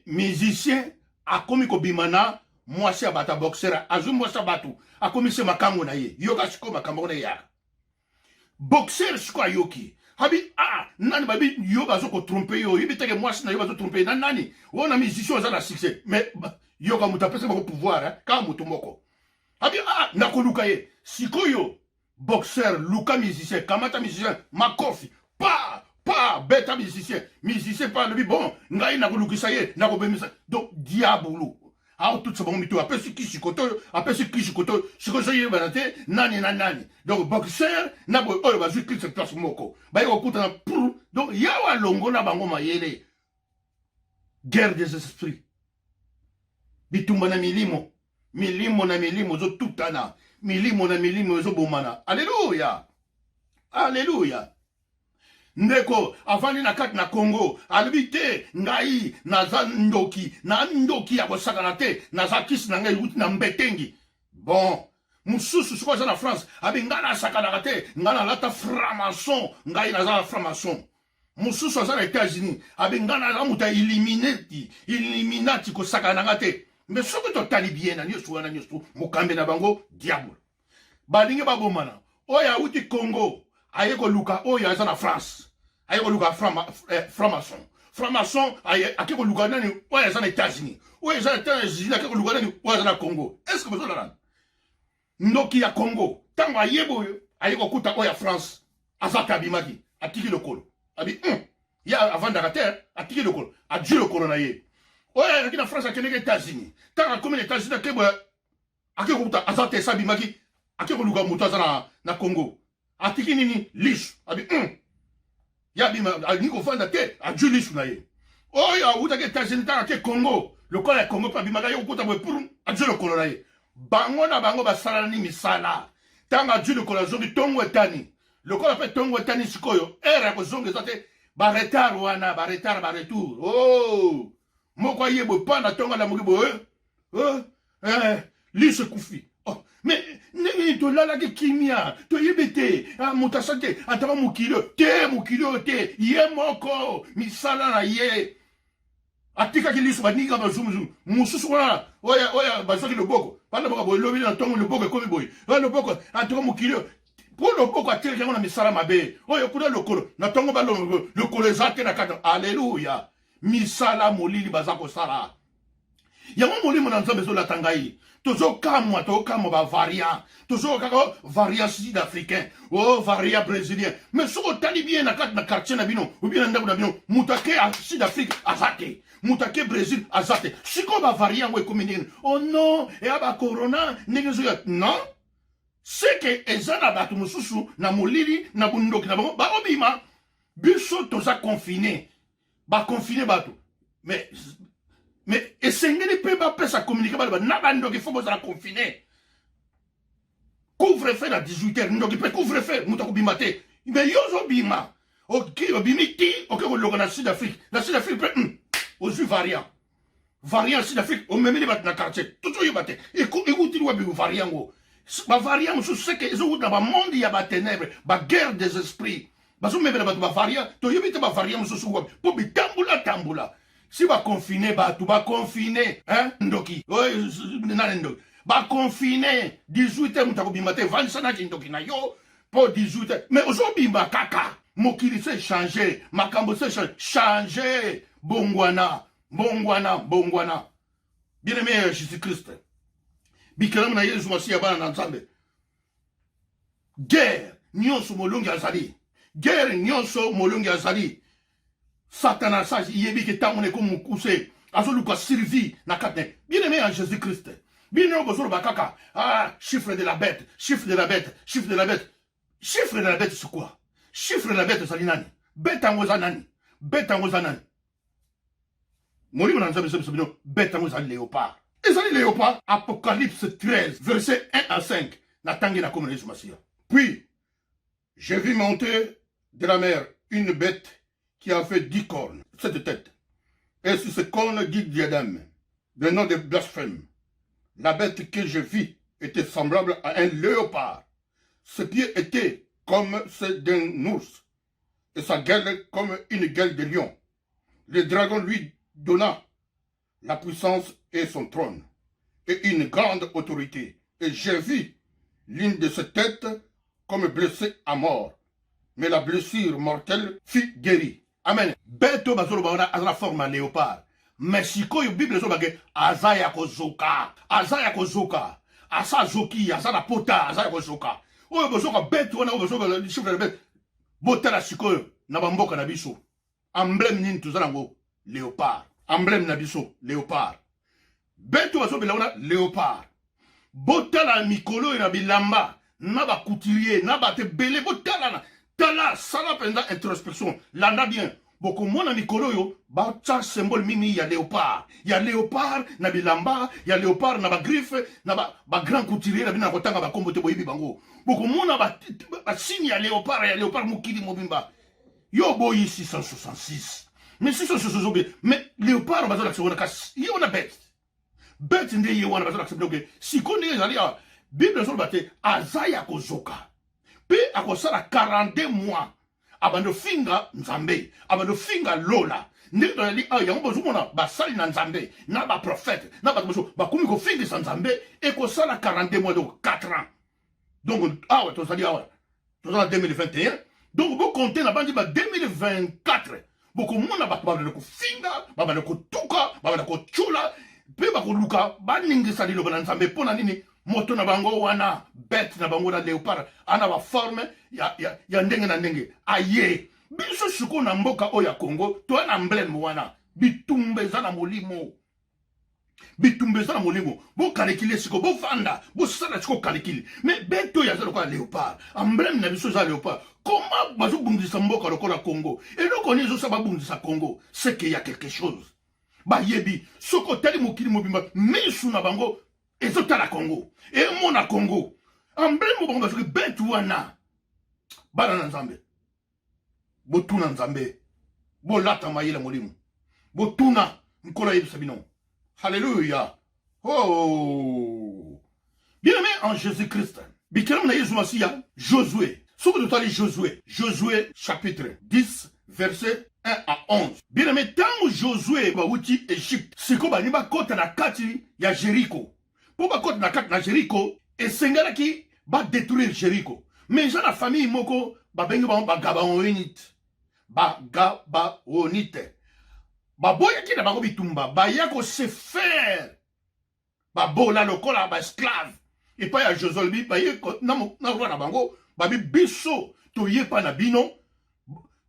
Musicien akomi kobima na mwasi ya bato ya boxer, azwi mwasi ya bato, akomi se makambo na ye. Yoka sikoyo makambo wana eyaka. Boxer sikoyo ayoki, abi ah, nani babi yo bazo kotromper yo, oyebi teke mwasi na yo bazotromper na nani wana? Musicien oza na succès. Mais yoka, moto apesa bango pouvoir kaka moto moko. Abi ah, nakoluka ye. Sikoyo boxer luka musicien, kamata musicien, makofi pa pa, beta musicien. Musicien pa alobi bon, ngai nakolukisa ye, nakobemisa. Donc diabolo aotutisa bango mito, apesi kisi koto oyo, apesi kisi koto oyo. Sikoyo ezoyebana te nani na nani. Donc boxer na boye oyo bazwi kisi place moko, baye kokutana pour donc yawe alongola bango mayele. Guerre des esprits, bitumba na milimo, milimo na milimo ezotutana, milimo na milimo ezobomana. Alleluya, alleluya. Ndeko avandi na kati na Congo alobi te, ngai naza ndoki, na ndoki ya kosakana te, naza kisi na ngai euti na mbetengi. Bon, Mosusu sikoyo aza na France, abi ngai nasakanaka te, ngai nalata franc-maçon, ngai naza na franc-maçon. Mosusu aza na États-Unis, abi ngai naza moto ya illuminati, illuminati kosakana na ngai te. Mais soki totali bien na nyonso wana nyonso, mokambi na bango diable. Balingi babomana. Oyo awuti Congo aye koluka oyo aza na France, aye koluka franc-maçon. Franc-maçon ake koluka nani oyo aza na États-Unis, oyo aza na États-Unis ake koluka nani oyo aza na Congo. Est-ce que bozolanda? Ndoki ya Congo ntango aye boye aye kokuta oyo ya France aza te, abimaki atiki lokolo, abi ye avandaka te, atiki lokolo, ajui lokolo na ye. Oyo ayaki na France akendeki États-Unis, ntango akomi na États-Unis ake boye ake kokuta aza te, esi abimaki ake koluka moto aza na Congo, atiki nini lisu, abi ye abima alingi kofanda te, ajui lisu na ye. Oyo awutaki États-Unis ntango ake Congo, lokola ya Congo mpe abimaka ye kokuta boye puru, ajui lokolo na ye. Bango na bango basalani misala. Ntango ajui lokolo azongi, ntongo etani, lokola mpe ntongo etani sikoyo ere ya kozonga eza te, baretard wana, baretard, baretour. Oh, moko aye boye mpa na ntongo alamuki boye, liso ekufi. Oh, mais ndenge nini tolalaki kimia, toyebi te moto asali te, ataka mokili oyo te, mokili oyo te, ye moko misala na ye atikaki liso, baninga bazumuzumu mosusu wana oyo bazwaki loboko bana boka boye, lobi na ntongo loboko ekomi boye, oyo loboko ataka mokili oyo mpo loboko atikaki yango na misala mabe, oyo kuna lokolo na ntongo balongo lokolo eza te na kati. Aleluya! Misala molili baza kosala yango, molimo na Nzambe ezolata ngai. Tozokamwa, tokamwa bavariant, tozoka kaka variant sud africain, o variant brésilien, mais soki otali bien na kati na quartier na bino ou bien na ndako na bino, moto ake sud afrique aza te, moto ake Brésil aza te. Sikoyo bavariant yango ekomi ndenge? Oh non, eya bacorona ndenge ezoya. Non, seke eza na bato mosusu na molili na bondoki na bango baobima. Biso toza confine, baconfine bato, mais esengeli mpe bapesa communiqué, baloba na bandoki fo bozala confine, couvre-feu na 18 heures, ndoki mpe couvre-feu, moto akobima te. Mais yo ozobima, obimi ti oke koloka na Sud Afrique, na Sud Afrique mpe ozwi variant Sud Afrique, omemeli bato na quartier, tozoyeba te ekutili wapi variant yango. Bavariant mosusu seke ezowuta na bamonde ya baténèbre, baguerre des esprits, bazomemela bato bavariant, toyebi te bavariant mosusu wapi, mpo bitambula tambula. Si baconfine bato, baconfine ndoki nani, ndoki baconfine 18 heures, moto akobima te, vandisanaki ndoki na yo mpo 18 heures, mais ozobima kaka. Mokili se change, makambo se change, bongwana, bongwana, bongwana. Bien aimé ya Jésus Christ, bikelamu na Yesu Masiya, bana na Nzambe, guerre nyonso molongi azali, guerre nyonso molongi azali. Satana asasi yebi ke ntango na ekomi mokuse, azoluka survie na kati na. Bien aimé ya Jésus Christ, bino bozoloba kaka ah, chiffre de la bête, chiffre de la bête, chiffre de la bête, chiffre de la bête. C'est quoi chiffre de la bête? Ezali nani? Bête yango eza nani? Bête yango eza nani? Molimo na Nzambe ezobisa bino, bête yango ezali léopard, ezali léopard. Apocalypse 13 verset 1 à 5, natangi na kombo na Yesu Masiya. Puis je vis monter de la mer une bête qui avait 10 cornes, sept têtes, et sur ces cornes 10 diadèmes, de noms de blasphème. La bête que je vis était semblable à un léopard. Ses pieds étaient comme ceux d'un ours, et sa gueule comme une gueule de lion. Le dragon lui donna la puissance et son trône, et une grande autorité. Et j'ai vu l'une de ses têtes comme blessée à mort. Mais la blessure mortelle fut guérie. Amen. Bête oyo bazoloba wana aza na forme ya léopard. Mais sikoyo Bible ezoloba ke aza ya kozoka. Aza ya kozoka. Asa azoki, aza na pota, aza ya kozoka. Oyo bozoka bête wana, oyo bozoka chiffre de bête. Botala sikoyo na bamboka na biso. Emblème nini toza nango? Léopard. Emblème na biso léopard. Bête oyo bazobela wana léopard. Botala mikolo oyo na bilamba na bacouturier na bato ebele, botala na tala, sala mpenza introspection, landa bien, bokomona mikolo oyo batya symbole mingi ya léopard, ya léopard na bilamba, ya léopard na bagriffe na bagrand couturier na bino. Na kotanga bakombo te, boyebi bango. Bokomona basigne ya léopard, ya léopard, mokili mobimba. Yo boyi 666, mais 666, mais léopard bazolakisa wana, kasi ye wana bête, bête nde ye wana bazolakisa bino ke sikoyo ndenge ezali awa. Bible ezoloba te aza ya kozoka mpe akosala 42 mois abandi ofinga Nzambe, abandi ofinga lola. Ndenge tozali awa, yango bozomona basali na Nzambe na baprofete na bato mosusu bakomi kofingisa Nzambe. Ekosala 42 mois, donc 4 ans. Donc awa tozali, awa toza na 2021, donc bokonte na bandi ba 2024, bokomona bato babanda kofinga, babanda kotuka, babanda kotyola mpe bakoluka baningisa liloba na Nzambe. Mpo na nini? Moto na bango wana, bête na bango na léopard, ana baforme ya ndenge na ndenge aye. Biso sikoyo na mboka oyo ya Congo, toya na emblème wana. Bitumba eza na molimo, bitumba eza na molimo. Bocalculer sikoyo, bovanda, bosala sikoyo calcul. Mais bête oyo aza lokola léopard, emblème na biso eza léopard, koma bazobundisa mboka lokola Congo? Eloko nini ezosala babundisa Congo? C'est que ya quelque chose bayebi. Soki otali mokili mobimba, misu na bango ezotala Congo, emona Congo, emblème bango bazoki bête wana. Bana na Nzambe, botuna Nzambe, bolata mayele molimo, botuna Nkolo ayebisa bino. Halleluya! Oh, bien aimé en Jésus Christ, bikelamu na Yesu Masiya, Josué, soki totali Josué, Josué chapitre 10, verset 1 à 11. Bien aimé, ntango Josué bawuti Egypte, sikoyo balingi bakɔta na kati ya Jericho. Mpo bakɔta na kati na Jericho, esengelaki badétruire Jericho. Mais eza na famille moko babengi bango Bagabaonite. Bagabaonite baboyaki na bango bitumba, baya kose faire babola lokola baesclave epai ya Josue. Alobi baye na roi na bango, babi: "Biso toyepa na bino,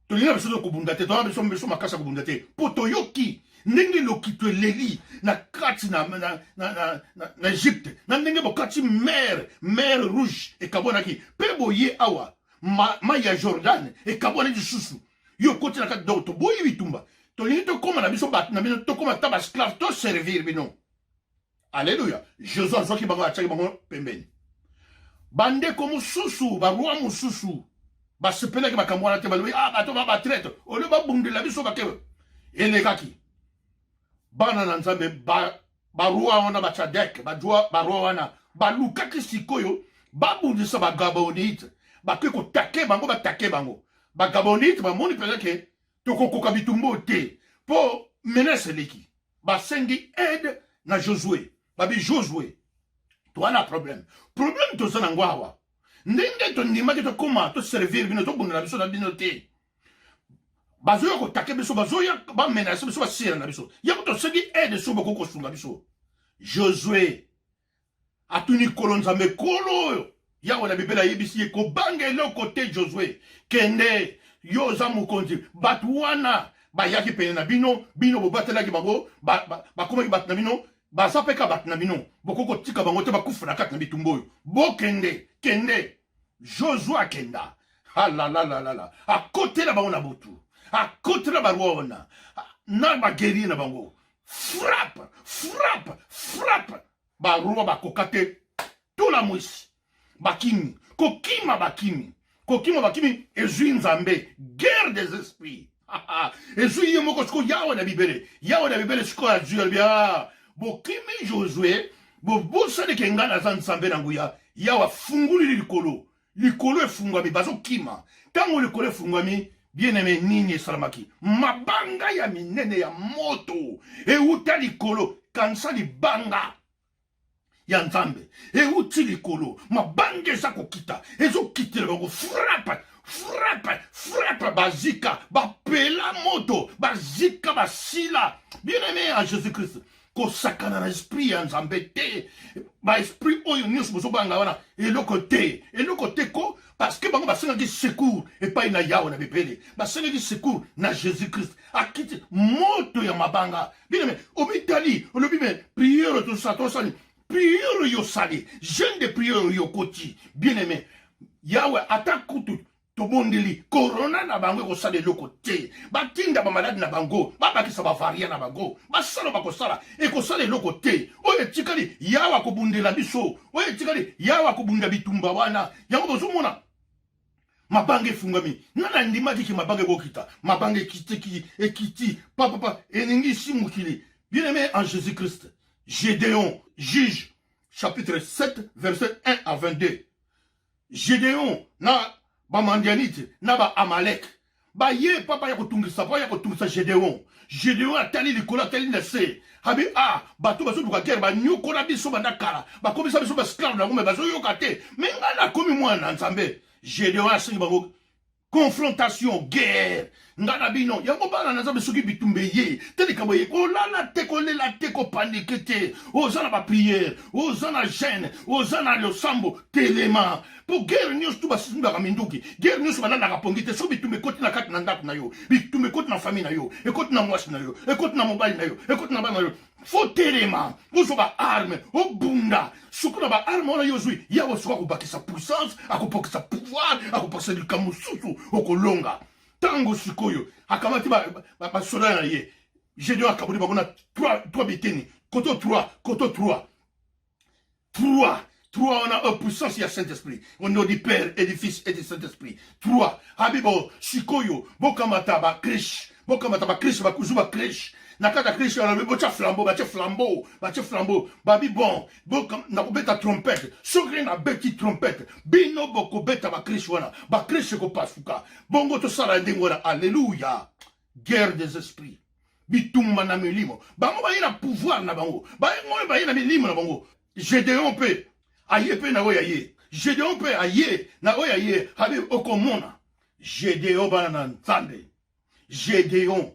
tolingi na biso tokobunda te, toza biso makasi ya kobunda te, mpo toyoki ndenge lokito eleli na kati na Egypte, na ndenge bokati mer Rouge ekabwanaki, mpe boye awa mai ya Jordan ekabwani lisusu, yo okoti na kati. Donc toboyi bitumba, tolingi tokóma na biso bato na bino, tokóma ata baesclave, toservir bino." Alleluya! Josue azwaki bango, atiaki bango pembeni. Bandeko mosusu, baroi mosusu basepelaki makambo wana te. Balobi: "Ah, bato ba batraître, olio babundela biso." Bake elekaki. Bana na Nzambe, baroi wana, batsadek, baroi wana balukaki sikoyo babundisa Bagabonite. Bake kotake bango, batake bango. Bagabonite bamoni mpenza ke tokokoka bitumba te mpo menace eleki. Basengi aide na Josue. Babi: "Josue, toza na problème. Problème toza nango awa, ndenge tondimaki tokóma toservir bino, tobundela biso na bino te, bazoya kotake biso, bazoya bamenace biso, basila na biso. Yango tosengi aide, so bokoki kosunga biso." Josue atuni Nkolo Nzambe. Nkolo oyo Yawe na Bibele ayebisi ye: "Kobanga eloko te, Josue, kende, yo oza mokonzi. Bato wana bayaki pene na bino, bino bobatelaki bango, bakomaki bato na bino, baza mpe ka bato na bino. Bokoki kotika bango te bakufa na kati na bitumba oyo. Bokende, kende." Josue akenda, alalalalala, akotela bango na butu, akotela baroi wana na baguerrier na bango. Frappe, frappe, frappe! Baroi bakoka te, tula mwisi, bakimi kokima, bakimi kokima, bakimi. Ezwi Nzambe, guerre des esprits ezwi ye moko sikoyo, Yawe na bibele. Yawe na bibele sikoyo azwi, alobi: "Ah, bokimi Josue, bobosaneke ngai naza Nzambe na nguya." Yawe afunguli likolo, likolo efungwami, bazokima. Ntango likolo efungwami, bien aimé, nini esalamaki? Mabanga ya minene ya moto euta likolo. Kanisa, libanga ya Nzambe euti likolo, mabanga eza kokita, ezokitela bango. Frappe, frappe, frappe! Bazika, bapela moto, bazika, basila. Bien aimé en Jésus Christ, kosakana na esprit ya Nzambe te. Baesprit oyo nyonso bozobanga wana, eloko te, eloko te ko, parce que bango basengaki secours epai na Yawe na bibele, basengaki secours na Jésus Christ, akiti moto ya mabanga. Bien aimé, omitali, olobi: "Mais prière tosala, tosali prière oyo, osali jeûne de prière oyo okoti." Bien aimé, Yawe ata kutu tobondeli, corona na bango ekosala eloko te. Batinda bamaladi na bango, babakisa bavariant na bango, basala bakosala, ekosala eloko te. Oyo etikali, Yawe akobundela biso. Oyo etikali, Yawe akobunda bitumba wana. Yango bozomona mabanga efungwami. Nga na ndimaki ke mabanga ekokita, mabanga ekiti, ekiti papapa, eningisi mokili. Bien aimé en Jésus Christ, Gédéon, Juge. chapitre 7 verset 1 à 22. Gédéon na bamandianite na baamalek baye papa ya kotungisa papa ya kotungisa Gédéon. Gédéon atali likolo, atali na se, abi a ah, bato bazoluka guerre, banyokola biso banda kala, bakomisa biso baesclave na bango, me bazoyoka te, me ngai nakomi mwana na Nzambe. Gédéon asengi bango confrontation, guerre, nga na bino. Yango bana na Nzambe, soki bitumba eye te, likambo eye, kolala te, kolela te, kopaniquer te. Oza na baprière, oza na jeûne, oza na losambo, telema. Mpo guerre nyonso tu basimbaka minduki, guerre nyonso balalaka pongi te. Soki bitumba ekoti na kati na ndako na yo, bitumba ekoti na famille na yo, ekoti na mwasi na yo, ekoti na mobali na yo, ekoti na bana na yo, faut telema, ozwa baarme, obunda. Soki na baarme wana yo ozwi, Yawe soki akobakisa puissance, akopokisa pouvoir, akopakisa likambo mosusu, okolonga. Ntango sikoyo akamati basoda na ye, Gédéon akaboli bango na 3 biteni, koto 3, koto 3, 3, 3 wana puissance ya Saint-Esprit, au nom du Père et du Fils et du Saint-Esprit. 3 abi bo sikoyo bokamata bacruche, bokamata bacruche, bakuzu bacruche. Na kati ya cruche wana botya flambeau, batie flambeau, batie flambeau. Babi bon, nakobeta trompette. Soki nabeti trompette, bino bokobeta bacruche wana, bacruche ekopasuka. Bongo tosala ndenge wana. Alleluya! Guerre des esprits, bitumba na milimo. Bango baye na pouvoir na bango, bango baye na milimo na bango. Gédéon mpe aye mpe na oyo aye, Gédéon mpe aye na oyo aye. Abi okomona Gédéon, bana na Nzambe. Gédéon,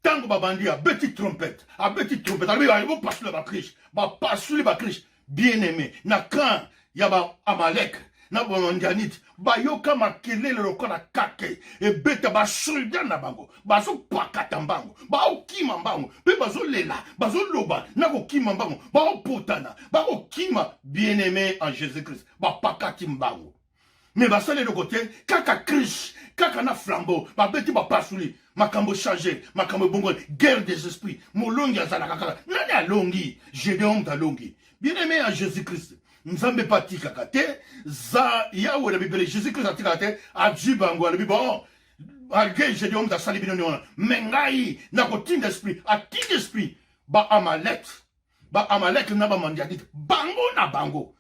ntango babandi, abeti trompette, abeti trompette, alobi bopasula bacruche, bapasuli bacruche. Bien aimé, na camp ya baamalek na bamandianite, bayoka makelele lokola kake ebeta. Basoldat na bango bazopakata mbango, baokima mbango mpe bazolela, bazoloba na kokima mbango, baopotana, bakokima. Bien aimé en Jésus Christ, bapakati mbango, me basali eloko te, kaka cruche, kaka na flambeau babeti, bapasuli, makambo change, makambo ebongo. Guerre des esprits, molongi azalaka kaka nani? Alongi Gédéon, moto alongi. Bien aimé en Jésus Christ, Nzambe mpe atikaka te, za Yawe na Bibele, Jésus Christ atikaka te. Azwi bango, alobi bon, malgré Gédéon moto asali bino nyona, me ngai nakotinda esprit. Atinda esprit, baamalek, baamalek na bamandianite, bango na bango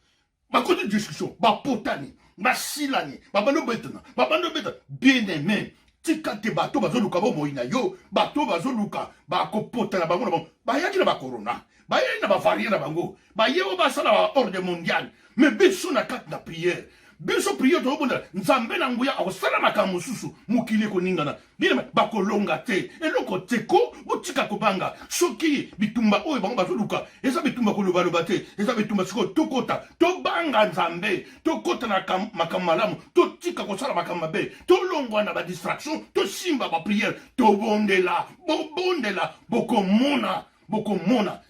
bakoti discussion, bapotani, basilani, babandi obetana, babandi obetana. Bien aimé, tika te bato bazoluka bomoi na yo, bato bazoluka bakopotana bango na bango. Bayaki na bacorona, bayei na bavariant na bango, baye oyo basala ba ordre mondial. Me biso na kati na prière, biso prière, tozobondela Nzambe na nguya, akosala makambo mosusu, mokili ekoningana. Bien, bakolonga te, eloko te. Ko botika kobanga. Soki bitumba oyo bango bazoluka eza bitumba kolobaloba te, eza bitumba. Sikoyo tokota, tobanga Nzambe, tokota na makambo malamu, totika kosala makambo mabe, tolongwa na badistraction, tosimba baprière, tobondela, bobondela, bokomona, bokomona.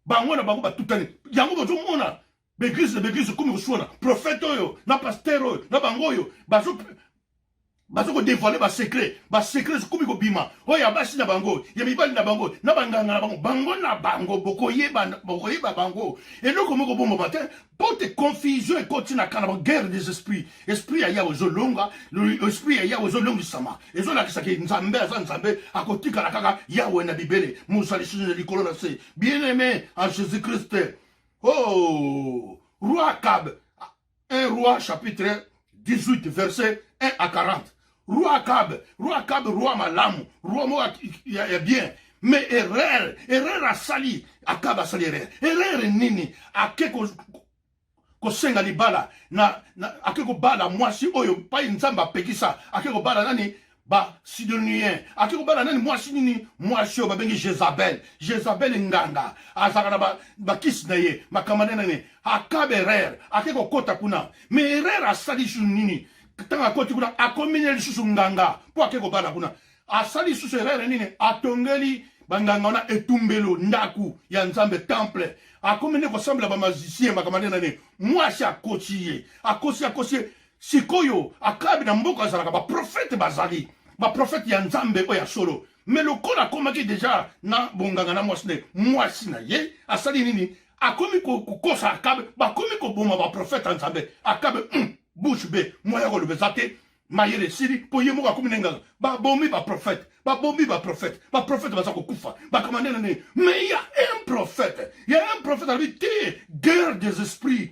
Bango na bango batutani. Yango bozomona baeglise na baeglise ekomi koswana, prophète oyo na pasteur oyo na bango oyo bazo bazo kodévoiler basecret, basecret ekomi kobima, oyo ya basi na bango, ya mibali na bango, na banganga na bango, bango na bango. Bokoyeba, bokoyeba bango, eloko moko bombama te, mpo te confusion ekoti na kana. Guerre des esprits, esprit ya Yawe ezolonga, esprit ya Yawe ezolongisama, ezolakisaki Nzambe aza Nzambe, akotikala kaka Yawe na bibele, mozalisi na likolo na se. Bien aimé en Jésus Christ, oh, roi Akab, 1 Roi chapitre 18 verset 1 à 40. Roi Akab, roi Akab, roi malamu, roi moko ya bien, mais erreur, erreur asali. Akab asali erreur. Erreur nini? Ake kosenga libala na ake kobala mwasi oyo pai Nzambe apekisa. Ake kobala nani? Basidonien. Ake kobala nani? Mwasi nini? Mwasi oyo babengi Jezabel. Jezabel nganga, azalaka na bakisi na ye, makambo nde nani. Akab erreur, ake kokɔta kuna. Mais erreur asali lisusu nini? Ntango akoti kuna, akomi ne lisusu nganga, mpo ake kobala kuna. Asali lisusu erreur nini? Atongeli banganga wana etumbelo, ndako ya Nzambe, temple. Akomi nde kosambela bamagicien, makambo nde nani. Mwasi akoti ye, akosi, akosi ye. Sikoyo Akabi, na mboka azalaka, baprofete bazali, baprofete ya Nzambe oyo ya solo. Me lokola akomaki deja na bonganga na mwasi na ye, mwasi na ye asali nini? Akomi kokosa Akabe, bakomi koboma baprofete ya Nzambe. Akabe bouche bée, moya koloba eza te. Mayele esili mpo ye moko akomi na nganga. Babomi baprofete, babomi baprofete, baprofete baza kokufa, bakamande na nini. Mais il y a un prophète, il y a un prophète alobi te, guerre des esprits,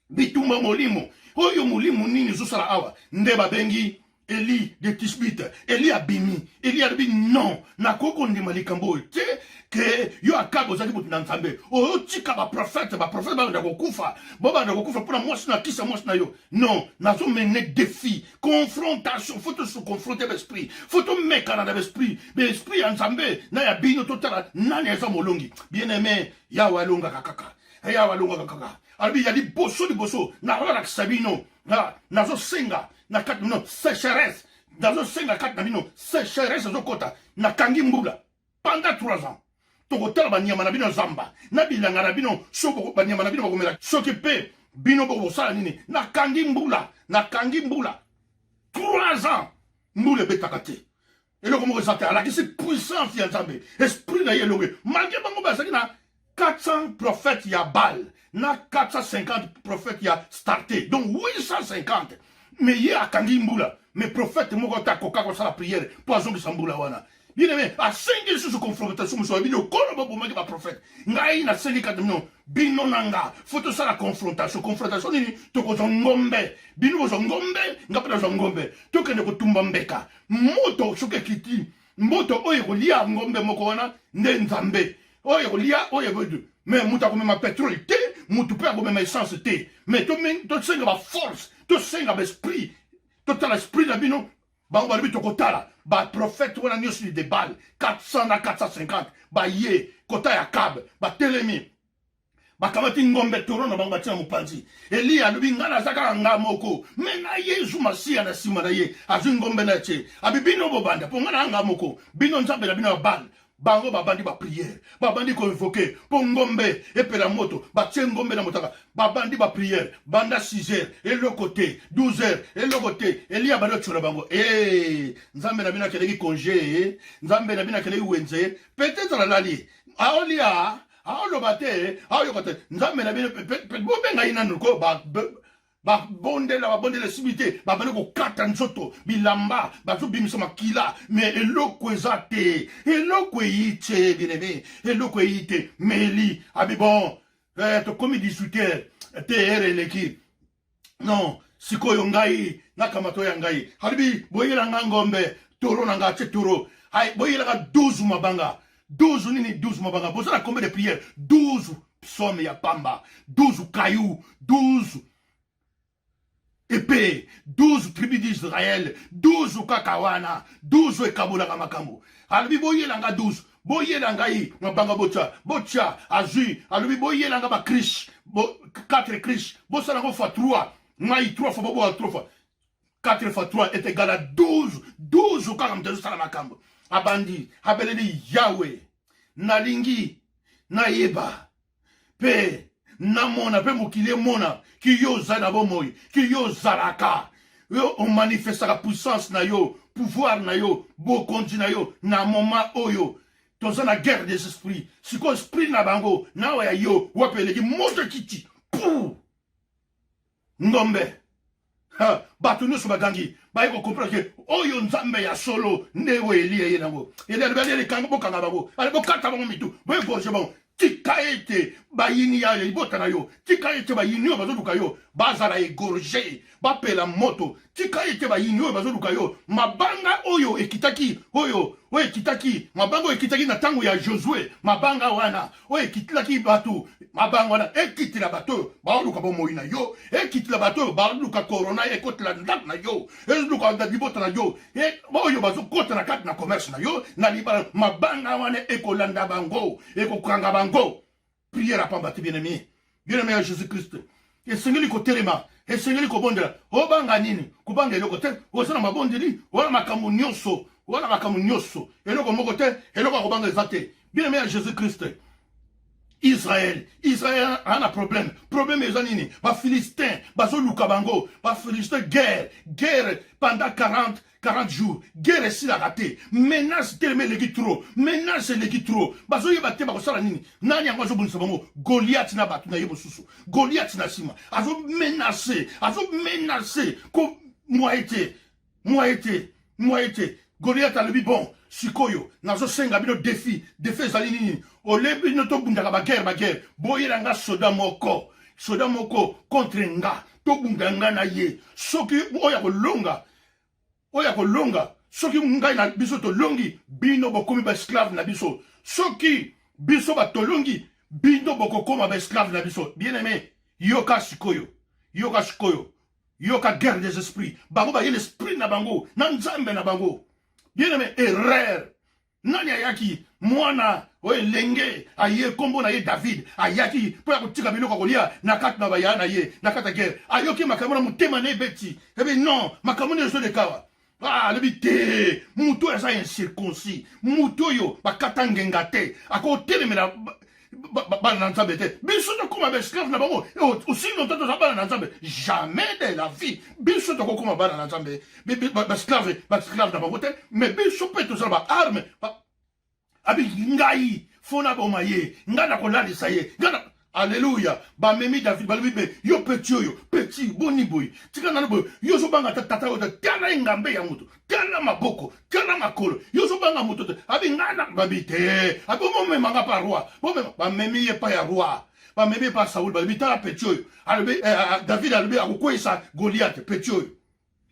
bitumba molimo. Oyo molimo nini ezosala awa? Nde babengi Eli de Tishbite. Eli abimi. Eli alobi non, nakoki kondima likambo oyo te ke yo Akabe ozalaki moto na Nzambe. Oyotika baprofete, baprofete babanda kokufa, bobanda kokufa mpona mwasi na kisa mwasi na yo. Non, nazo mener défi, confrontation, faut se confronter l'esprit, faut tomekana na l'esprit, l'esprit ya Nzambe na ya bino totala nani aza molongi. Bien aimé, Yawe alongaka kaka. Yawe alongaka kaka. Alobi ya liboso liboso nakolakisa bino, nazosenga na kati bino sécheresse, nazosenga kati na bino sécheresse ezokota, nakangi mbula pendant 3 ans. Tokotala banyama na bino zamba na bilanga na bino, so banyama na bino bakomela, soki mpe bino bokosala nini. Nakangi mbula, nakangi mbula 3 ans, mbula ebetaka te, eloko moko eza te. Alakisi puissance ya Nzambe, esprit na ye elongi, malgré bango bazalaki na 400 prophètes ya Baal na 450 prophètes ya Starte, donc 850. Mais ye akangi mbula, mais prophète moko te akoka kosala prière mpo azongisa mbula wana. Bien aimé, asengi lisusu confrontation mosusu, abi lokolo babomaki baprophète, ngai nasengi kati bino, bino na nga fo tosala confrontation. Confrontation nini? Tokozwa ngombe, bino bozwa ngombe, nga mpe nazwa ngombe, tokende kotumba mbeka. Moto soki ekiti, moto oyo ekolia ngombe moko wana nde Nzambe oyo ekolia oyo. Mais moto akomema pétrole te, moto mpe akomema essence te, mais tosenga baforce, tosenga baesprit, totala esprit na bino. Bango balobi tokotala. Baprofete wana nyonso de Baal, 400 na 450, baye kota ya Kabe, batelemi, bakamati ngombe toro na bango, batia na mopanzi. Eliya alobi ngai naza kaka nga moko, me na Yezu Masiya na nsima na ye. Azwi ngombe na tie, abi bino bobanda, mpo ngai na nga moko, bino Nzambe na bino ya Baal. Bango babandi bapriere, babandi koinvoke mpo ngombe epela moto. Batie ngombe na motaka, babandi bapriere banda 6 heures, eloko te, 12 heures, eloko te. Eliya bandi otiola bango: e Nzambe na bino akeleki congé, Nzambe na bino akeleki wenze, peut-être alali, aolia, aoloba te, aoyoka te. Nzambe na bino bobenga ye nanu ko. Babondela, babondela, esibi te. Babandi kokata nzoto bilamba, bazobimisa makila, me eloko eza te, eloko eyi te. Bien-aimé, eloko eyi te. Meli abi bon, tokomi 18 heures te, heure eleki. Non, sikoyo ngai nakamata oyo ya ngai. Alobi boyela nga ngombe toro na nga, atie toro, boyelaka 12 mabanga. 12 nini? 12 mabanga. Boza na combien de prière? 12 psaume ya pamba, 12 cailloux, 12 épée, 12 tribus d'Israël, 12 kaka wana, 12 ekabolaka makambo. Alobi boyelanga 12, boyela ngai mabanga, botya, botya. Azwi, alobi boyelanga bacruche, 4 cruches, bosala yango fois 3, ngai 3 fois, boboka 3 fois, 4 fois 3 est égal à 12. 12 kaka moto azosala makambo. Abandi abeleli: Yawe, nalingi nayeba mpe namona mpe mokili emona ki yo oza na bomoi, ki yo ozalaka, yo omanifestaka puissance na yo, pouvoir na yo, bokonzi na yo. Na moment oyo toza na guerre des esprits, sikoyo esprit na bango nawa ya yo wapi eleki? Moto ekiti pu ngombe, bato nyonso bagangi, baye kocomprendre ke oyo Nzambe ya solo nde oyo Eli eye nango. Eli alobi ali elekanga, bokanga bango, ale bokata bango mitu, boégorger bango. Tika ete bayini ya libota na yo, tika ete bayini oyo bazoluka yo bazala égorgé, bapela moto. Tika ete bayini oyo bazoluka yo, mabanga oyo ekitaki, oyo ekitaki, mabanga oyo ekitaki na ntango ya Josue, mabanga wana oyo ekitilaki bato, mabanga wana ekitila bato oyo baoluka bomoi na yo, ekitila bato oyo baluka corona, ekotela ndako na yo, eluka libota na yo, oyo bazokota na kati na commerce na yo, na libala. Mabanga wana ekolanda bango, ekokanga bango. Prière apamba te, bien-aimé, bien-aimé ya Jésus Christ. Esengeli kotelema, esengeli kobondela. Obanga nini? Kobanga eloko te. Oza na mabondeli wana, makambo nyonso wana, makambo nyonso, eloko moko te, eloko ya kobanga eza te. Bien-aimé ya Jésus Christ, Israël, Israël a un problème. Problème eza nini? Bafilistin bazoluka bango. Bafilistin, guerre, guerre pendant 40 jours, guerre esilaka te. Menace telema eleki trop, menace eleki trop. Bazoyeba te bakosala nini. Nani yango azobundisa bango? Goliath na bato na ye mosusu. Goliath na nsima azomenace, azomenace ko mwaye te. Mwa ete, mwa ete. Goliath alobi bon, sikoyo nazosenga bino defi. Defi ezali nini? Ole bino tobundaka baguerre baguerre, boyela nga soda moko, soda moko contre nga, tobunda nga na ye. Soki oyo akolonga, oyo akolonga, soki ngai na biso tolongi, bino bokomi ba esclave na biso. Soki biso batolongi, bino bokokoma ba esclave na biso. Bien aimé, yoka sikoyo, yoka sikoyo. Yoka guerre des esprits. Bango baye l'esprit na bango, na nzambe na bango. Bien aimé, erreur. Nani ayaki mwana oyo elenge aye kombo na ye David ayaki mpo ya kotika biloko ya kolia na kati na baya na ye na kati ya guerre. Ayoki makambo na motema na ebeti. Ebe non, makambo nde ezoleka awa. Ah, alobi te, moto oyo aza incirconcis, moto oyo bakata ngenga te, akotelemela bana na Nzambe te. Biso tokóma baesclave na bango aussi longtemps toza bana na Nzambe, jamais de la vie biso tokokóma bana na Nzambe baesclave, baesclave na bango te. Mais biso mpe toza na baarme. Abi ngai fo naboma ye, ngai nakolalisa ye, ngai na Alleluia. Bamemi David, balobi be yo petit oyo, petit boni boye, tika nano boye, yo ozobanga ata tata oyo te, tala engambe ya moto, tala maboko, tala makolo, yo ozobanga moto te. Abi ngai na babi te, abi bomema nga pa roi, bomema. Bamemi ye pa ya roi, bamemi ye pa Saul, balobi tala petit oyo, alobi David alobi akokweyisa Goliath, petit oyo.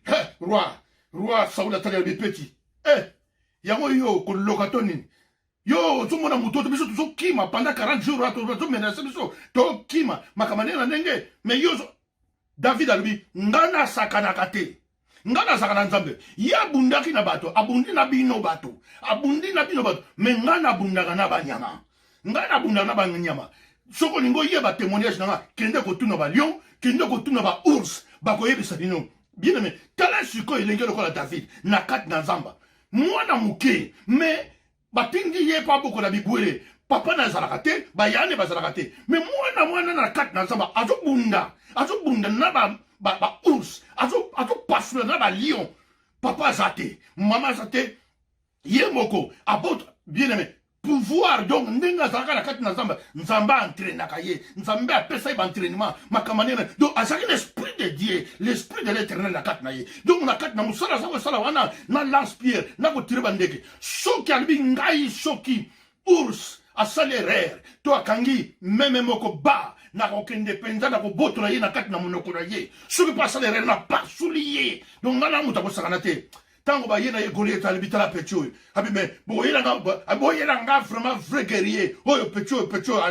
He, roi, roi Saul atali, alobi petit, yango yo koloka to nini? Yo ozomona moto oyo biso tozokima pendant 40 jours, tozomenase biso, tokima makambo ndenge na ndenge. Mais yo David alobi nga nasakanaka te, nga nazalaka na Nzambe. Ye abundaki na bato, abundi na bino bato, abundi na bino bato, mais nga nabundaka na banyama, nga nabundaka na banyama. Soki olingi oyeba témoignage na nga, kende kotuna ba lion, kende kotuna ba ours, bakoyebisa bino. Bien aimé, tala sikoyo elenge lokola David na kati na nzamba, mwana moke, mais batindi ye mpo abokola bibwele. Papa na azalaka te, bayane bazalaka te, mais mwana mwana na kati na nzamba azobunda, azobunda na ba ba ours, azopasula na ba lion. Papa aza te, mama aza te, ye moko abota. Bien aimé, pouvoir donc ndenge azalaka na kati na nzambe, Nzambe aentraînaka ye, Nzambe apesa ye baentraînement, makambo ndenge. Donc azalaki l'esprit de Dieu, l'esprit de l'Éternel na kati na ye. Donc na kati na mosala aza kosala wana na lance pierre, na kotire bandeke, soki alobi ngai soki ours asali erreur to akangi meme moko ba, nakokende mpenza nakobotola ye na kati na monoko na ye. Soki mpo asali erreur, napasuli ye. Donc ngai na moto akosakana te. Ntango baye na ye Goliath alobi tala petit oyo, abi mais boyela nga vraiment vrai guerrier oyo, petit oyo, petit oyo.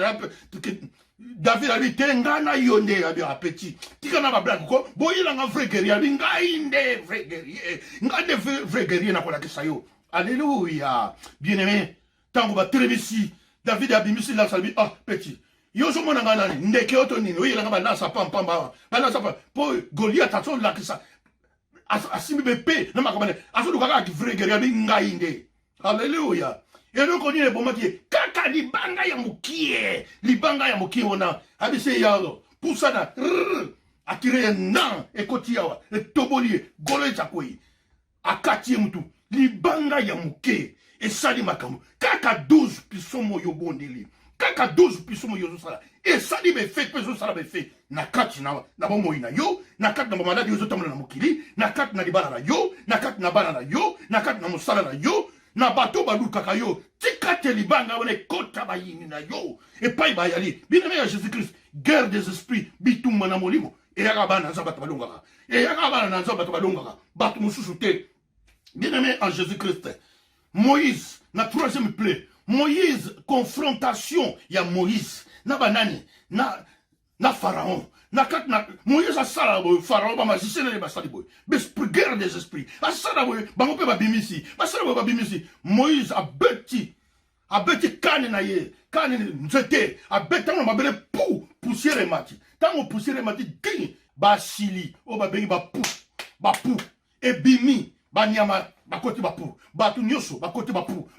David alobi te, nga na yo nde. Abi a petit, tika na bablague ko, boyela nga vrai guerrier. Abi ngai nde vrai guerrier, ngai nde vrai guerrier, nakolakisa yo. Alléluia. Bien aimé, ntango batelemisi David, abimisi lance, alobi ah petit, yo ozomona ngai nani? Ndeke oyo to nini? Oyelanga balansa pampamba awa, balansa pa mpo Goliath azolakisa, asimbi bepe na makambo ne, azoluka kaka vrai guerrier. Abi ngai nde. Alleluya. Eloko nini ebomaki ye? Kaka libanga ya mokie, libanga ya mokie wana. Abise yalo pusana, atire ye nan, ekoti awa, etoboli ye, golo ezakwei, akati ye mutu. Libanga ya moke esali makambo. Kaka 12 pisomo oyo obondeli, kaka 12 pisomo oyo ozosala, esali befe mpe ezosala befe na kati na bomoi na yo, na kati na bamaladi oyo ezotambola na mokili, na kati na libala na yo, na kati na bana na yo, na kati na mosala na yo, na bato balukaka yo. Tika te libanga wana ekota bayini na yo epai bayali. Bien-aimé ya Jésus Christ, guerre des esprits, bitumba na molimo, eyaka bana Nzambe bato balongaka, eyaka bana na Nzambe bato balongaka, bato mosusu te. Bien-aimé en Jésus Christ, Moïse na troisième plaie, Moïse, confrontation ya Moïse na banani, na Pharaon. Na kati na Moïse asala boye, Pharaon bamagicien nani basali boye, besprit, guerre des esprits, asala boye, bango mpe babimisi, basala boye, babimisi. Moïse abeti, abeti kane na ye, kane nzete, abetango na mabele, pu poussière emati. Ntango poussière emati, ding, basili oyo babengi bapu, bapu ebimi, banyama bakoti bapu, bato nyonso bakoti bapu,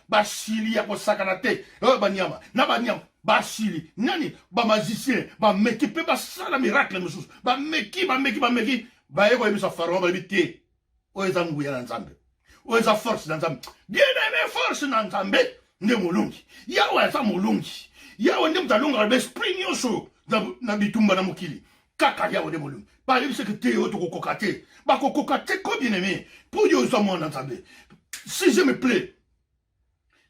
basili ya kosakana te. Oyo banyama na banyama basili nani, bamagicien bameki mpe basala miracle mosusu, bameki, bameki, bameki, baye koyebisa Pharaon, balobi te, oyo eza nguya na Nzambe, oyo eza force na Nzambe. Bien aimé, force na Nzambe nde molongi. Yawe aza molongi, Yawe nde moto alongaka baesprit nyonso na bitumba na mokili. Kaka Yawe nde molongi. Bayebisaki te oyo tokokoka te. Bakokoka te ko bien aimé. Mpo yo oza mwana Nzambe. Sixième plaie.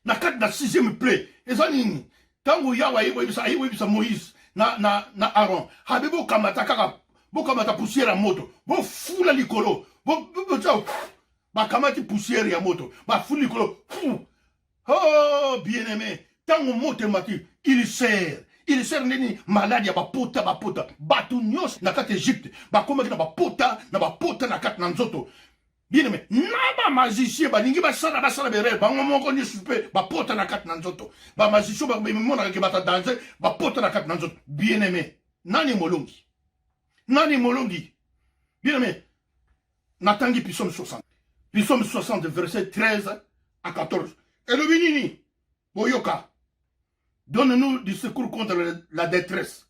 Na kati na sixième plaie eza nini? Ntango Yawe aye koyebisa aye koyebisa Moïse na, na, na Aaron, habe bokamata kaka bokamata poussière ya moto bofula likolo bo, bo, bo, bakamati poussière ya moto bafuli likolo. Oh bien aimé, ntango moto emati ulcère ulcère nde nini? Maladi ya bapota bapota. Bato nyonso na kati Egypte bakomaki na bapota na bapota na kati na nzoto. Bien aimé, na bamagicien balingi basala basala berere bango moko nyonso mpe bapota na kati na nzoto. Bamagicien bamimonaka ke bata danger, bapota na kati na nzoto. Bien aimé, nani molongi? Nani molongi? Bien aimé, natangi Psaume 60, Psaume 60 verset 13 à 14. Elobi nini? Boyoka. Donne-nous du secours contre la détresse.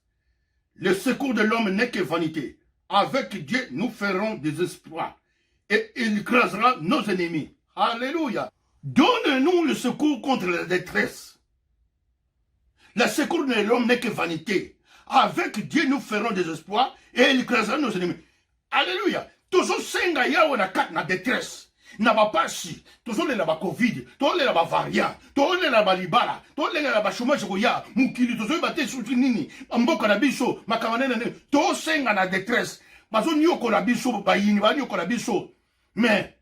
Le secours de l'homme n'est que vanité. Avec Dieu, nous ferons des exploits et il écrasera nos ennemis. Alléluia. Donne-nous le secours contre la détresse. Le secours de l'homme n'est que vanité. Avec Dieu, nous ferons des exploits et il écrasera nos ennemis. Alléluia. Tozosenga Yawe na kati na détresse, na bapasi, tozolela bacovid, tozolela bavariant, tozolela balibala, tozolela bachômage koya mokili, tozoyeba te soki nini mboka na biso makambo nene nene. Tosenga na détresse, bazoniokola biso, bayini baniokola biso, mais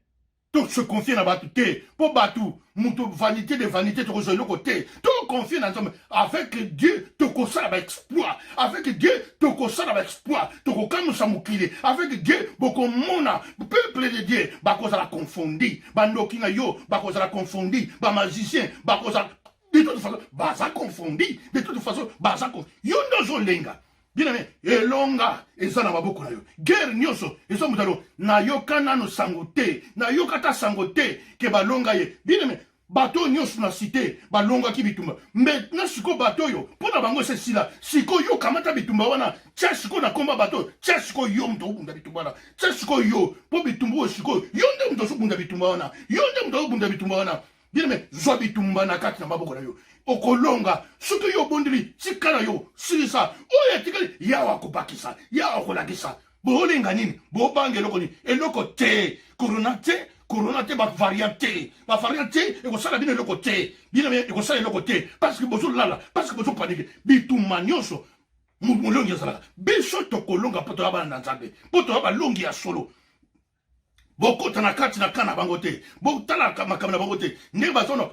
to se confier na bato te, mpo bato moto vanité de vanité, tokozwa eloko te. Toconfie na Nzambe. Avec Dieu tokosala baexploit. Avec Dieu tokosala baexploit, tokokamwisa mokili. Avec Dieu bokomona peuple de Dieu bakozala confondi, bandoki na yo bakozala confondi, bamagicien bakozala de toute façon baza confondi, de toute façon baza. Yo nde ozolenga. Bien aimé, elonga eza na maboko na yo. Guerre nyonso eza moto alo. Nayoka nano sango te, nayoka ata sango te ke balonga ye. Bien aimé, bato oyo nyonso na cité balongaki bitumba mbe na sikoyo, bato oyo mpo na bango esesila. Sikoyo yo kamata bitumba wana, tia sikoyo na komba bato oyo, tia sikoyo yo moto obunda bitumba wana, tia sikoyo yo mpo bitumba oyo sikoyo yo nde moto ozobunda bitumba wana, yo nde moto ozobunda bitumba wana. Bien aimé, zwa bitumba na kati na maboko na yo, okolonga. Soki yo obondeli, tika na yo, silisa oyo etikali, Yawe akobakisa, Yawe akolakisa. Bolenga nini? Bobanga eloko nini? Eloko te. Corona te, corona te, bavariant te, bavariant te, ekosala bino eloko te. Bino ekosala eloko te, parce que bozolala, parce que bozopanike. Bitumba nyonso molongi ezalaka biso, tokolonga mpo toya bana na Nzambe, mpo toya balongi ya solo. Bokota na kati na ka na bango te, botala makambo na bango te, ndenge baza wana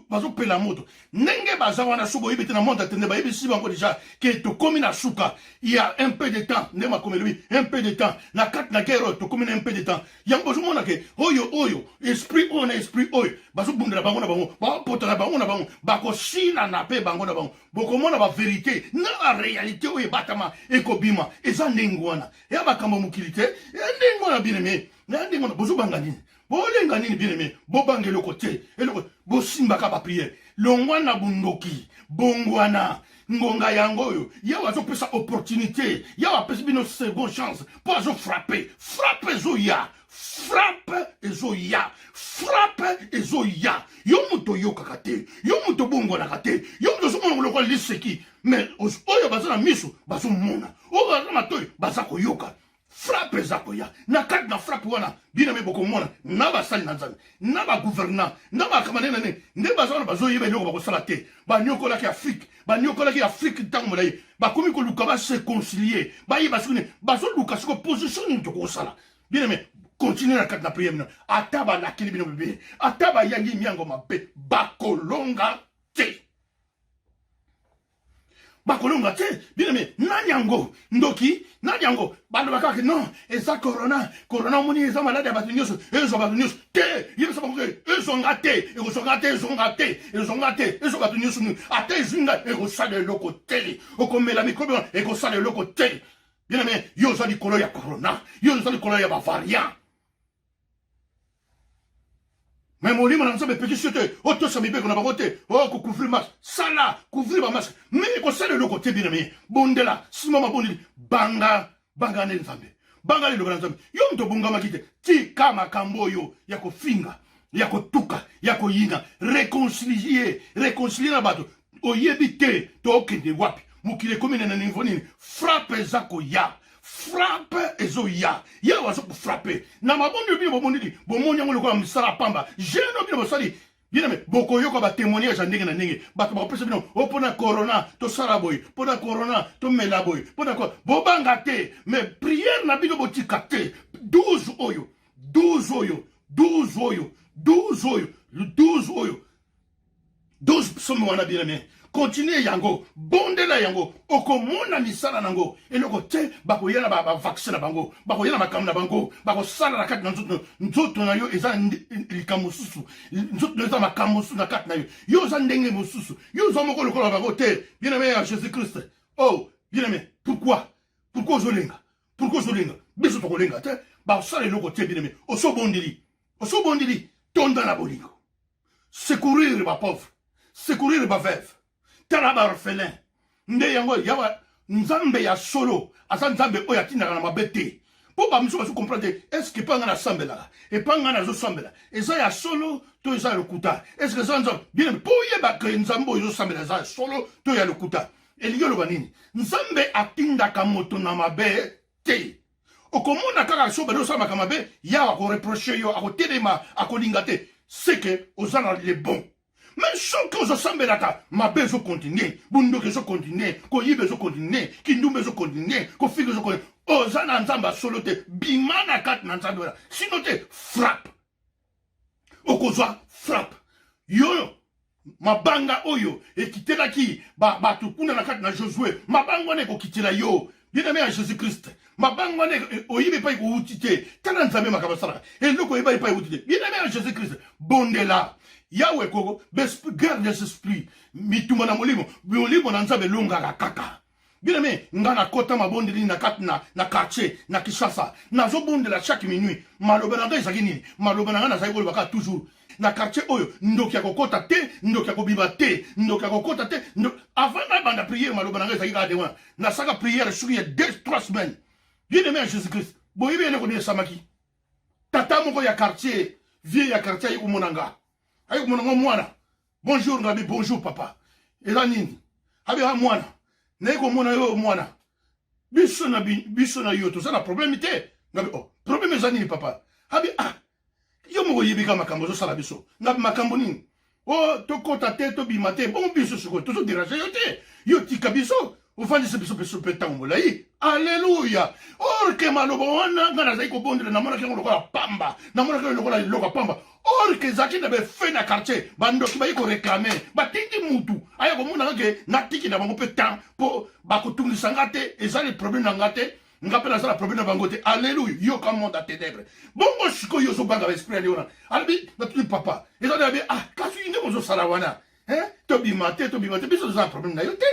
bazopela moto, ndenge baza wana. So boyebi te na monde atende, bayebisi bango déjà ke tokomi na suka ya un peu de temps. Nde makomi elobi un peu de temps na kati na guerre oyo, tokomi na un peu de temps. Yango bozomona ke oyo oyo esprit oyo na esprit oyo bazobundela bango na bango, bapotana bango na bango, bakosilana mpe bango na bango. Bokomona baverité na baréalité oyo ebatama ekobima. Eza ndenge wana ya makambo mokili te, ya ndenge wana. Bien aimé, na ndenge wana bozobanga nini? Bolenga nini? Bien aimé, bobanga eloko te, eloko. Bosimbaka baprière, longwa na bondoki, bongwana. Ngonga yango oyo Yawe azopesa opportunité, Yawe apesi bino second chance mpo azofrappe. Frappe ezoya, frappe ezoya, frappe ezoya. Yo moto oyokaka te, yo moto obongwanaka te, yo moto ozomona lokola liseki, mais oyo baza na miso bazomona, oyo baza na matoi baza koyoka. Frappe eza koya. Na kati na frappe wana, bino me bokomona na basali na Nzambe, na bagouvernant, na makambo nde nde nde baza wana, bazoyeba eloko bakosala te. Banyokolaki Afrique, banyokolaki Afrique ntango molai, bakomi koluka base concilier, bayeba soki nini bazoluka siko, position nini tokosala. Bien aimé, continue na kati na prière bino. Ata balakeli bino bebe, ata bayangi miango mabe, bakolonga te, bakolonga te. Bien aimé, nani yango ndoki? Nani yango balobaka kaka non, eza corona? Corona omoni eza maladi ya bato nyonso, ezwa bato nyonso te. Yebisa bango ke ezwanga te, ekozwanga te, ezwanga te, ezwanga te, ezwa bato nyonso. Ata ezwi ngai, ekosala eloko te. Okomela mikrobe wana, ekosala eloko te. Bien aimé, yo oza likolo ya corona, yo oza likolo ya bavariant, mais molimo na Nzambe epekisi yo te otosa mibeko na bango te. Okocouvrir masque, sala couvrir bamasque, mais ekosala eloko te. Bien aimé, bondela, nsima mabondeli, banga, banga nde Nzambe, banga liloba na Nzambe. Yo moto obongamaki te, tika makambo oyo ya kofinga, ya kotuka, ya koyina. Réconcilier, réconcilier na bato. Oyebi te tokende wapi, mokili ekomi na niveau nini. Frappe eza koya. Frappe ezoya. Yawe azo kofrappe na mabondi bino bomondili, bomoni yango lokola misala pamba. Jeune bino bosali bien aimé, bokoyoka ba témoignage ya ndenge na ndenge. Bato bakopesa bino o mpona corona tosala boye, mpona corona tomela boye, mpona bobanga te, mais prière na bino botika te. 12 oyo, 12 oyo, 12 oyo, 12 oyo, 12 oyo, 12 psaume wana, bien aimé, continue yango, bondela yango, okomona misala nango. Eloko te, bakoya na bavaccin na bango, bakoya na makambo na bango, bakosala na kati na nzoto. Nzoto na yo eza likambo mosusu, nzoto na yo eza makambo mosusu na kati na yo. Yo oza ndenge mosusu, yo oza moko lokola bango te. Bien aimé ya Jésus Christ, oh bien aimé, pourquoi, pourquoi ozolenga, pourquoi ozolenga? Biso tokolenga te, bakosala eloko te. Bien aimé, osobondeli, osobondeli, tonda na bolingo, secourir bapauvre, secourir baveuve, tala baorphelin. Nde yango yawa Nzambe ya solo aza Nzambe oyo atindaka na mabe te. Mpo bamisu bazo comprendre te, est ce que epa ngai nasambelaka, epa ngai nazosambela eza ya solo to eza ya lokuta? Est ce que eza Nzambe bien? Mpo oyeba ke Nzambe oyo ezosambela eza ya solo to ya lokuta, elingi oloba nini? Nzambe atindaka moto na mabe te. Okomona kaka so bali osalamaka mabe, yawe akoreproche yo, akotelema, akolinga te, seke oza na le bon. Mais soki ozosambelaka, mabe ezokontinue, bondoki ezokontinue, koyiba ezokontinue, kindumba ezokontinue, kofinga ezokontinue, oza na Nzambe ya solo te. Bima na kati na Nzambe wana, sino te frappe, okozwa frappe. Yoyo mabanga oyo ekitelaki bato kuna na kati na Josue, mabanga wana ekokitela yo, bien aimé ya Jésus Christ. Mabanga wana oyebi epai kowuti te. Tala Nzambe makambo asalaka, eloko oyeba epai ewuti te. Bien aimé ya Jésus Christ, bondela Yawe koko guerre des esprits, mitumba na molimo, molimo na Nzambe elongaka kaka. Bien aimé, nga nakota mabondeli na kati na quartier na Kinshasa, nazobondela chaque minuit. Maloba na ngai ezalaki nini? Maloba na ngai nazali koloba kaka toujours na quartier oyo: ndoki akokota te, ndoki akobima te, ndoki akokota te. Avant nabanda prière, maloba na ngai ezalaki kaka de wana. Nasaka prière soki ya 2 3 semaines. Bien aimé ya Jésus Christ, boyebi eloko nini esamaki? Tata moko ya quartier, vieux ya quartier, ayi komona nga, ayi komona nga: "Mwana, bonjour." Ngabi: "Bonjour papa, eza nini?" Abi: "Ha mwana, naye komona yo. Mwana, biso na biso na yo toza na problème te." Ngabi: "Oh, problème eza nini, papa?" Abi: "Ah, yo moko oyebi ka makambo ozosala biso." Ngabi: "Makambo nini?" "O oh, tokɔta te, tobima te. Bongo biso sikoyo tozodéranger yo te. Yo tika biso, ofandisa biso biso mpe ntango molai." Alleluya! Or ke maloba wana ngai nazali kobondela, namonaki yango lokola pamba, namonaki yango lokola eloko ya pamba. Or ke ezalaki na befe na quartier, bandoki bayi koréclamer, batindi mutu aya komona ke natiki na bango mpe temps, mpo bakotungisa nga te, eza le problème na nga te, nga mpe naza na problème na bango te. Alleluya! Yoka, monde ya ténèbre. Bongo sikoyo ozobanga baesprit ya wana. Alobi, natuni: "Papa, ezali?" Abi: "Ah, kasi ndenge ozosala wana, tobima te, tobima te, biso toza na problème na yo te,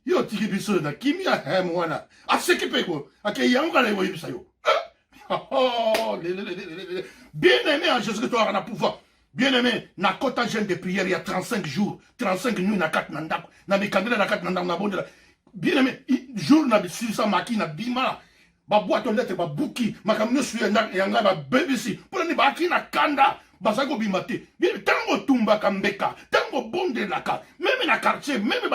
yo otiki biso na kimia." Mwana aseki mpe ko ake yango kaka ekoyebisa yo. Bien aimé en Jésus, toyaka na pouvoir. Bien aimé, nakota jeûne de prière ya 35 jours 35 nuits na kati na ndako, na mikandela na kati na ndako, nabondela. Bien aimé, jour na bisilisa maki na bima, baboîte lettre babuki, makambo nyonso ya ngai babebisi. Mpona nini? Baaki na kanda, bazali kobima te. Ntango otumbaka mbeka, ntango obondelaka, même na quartier, même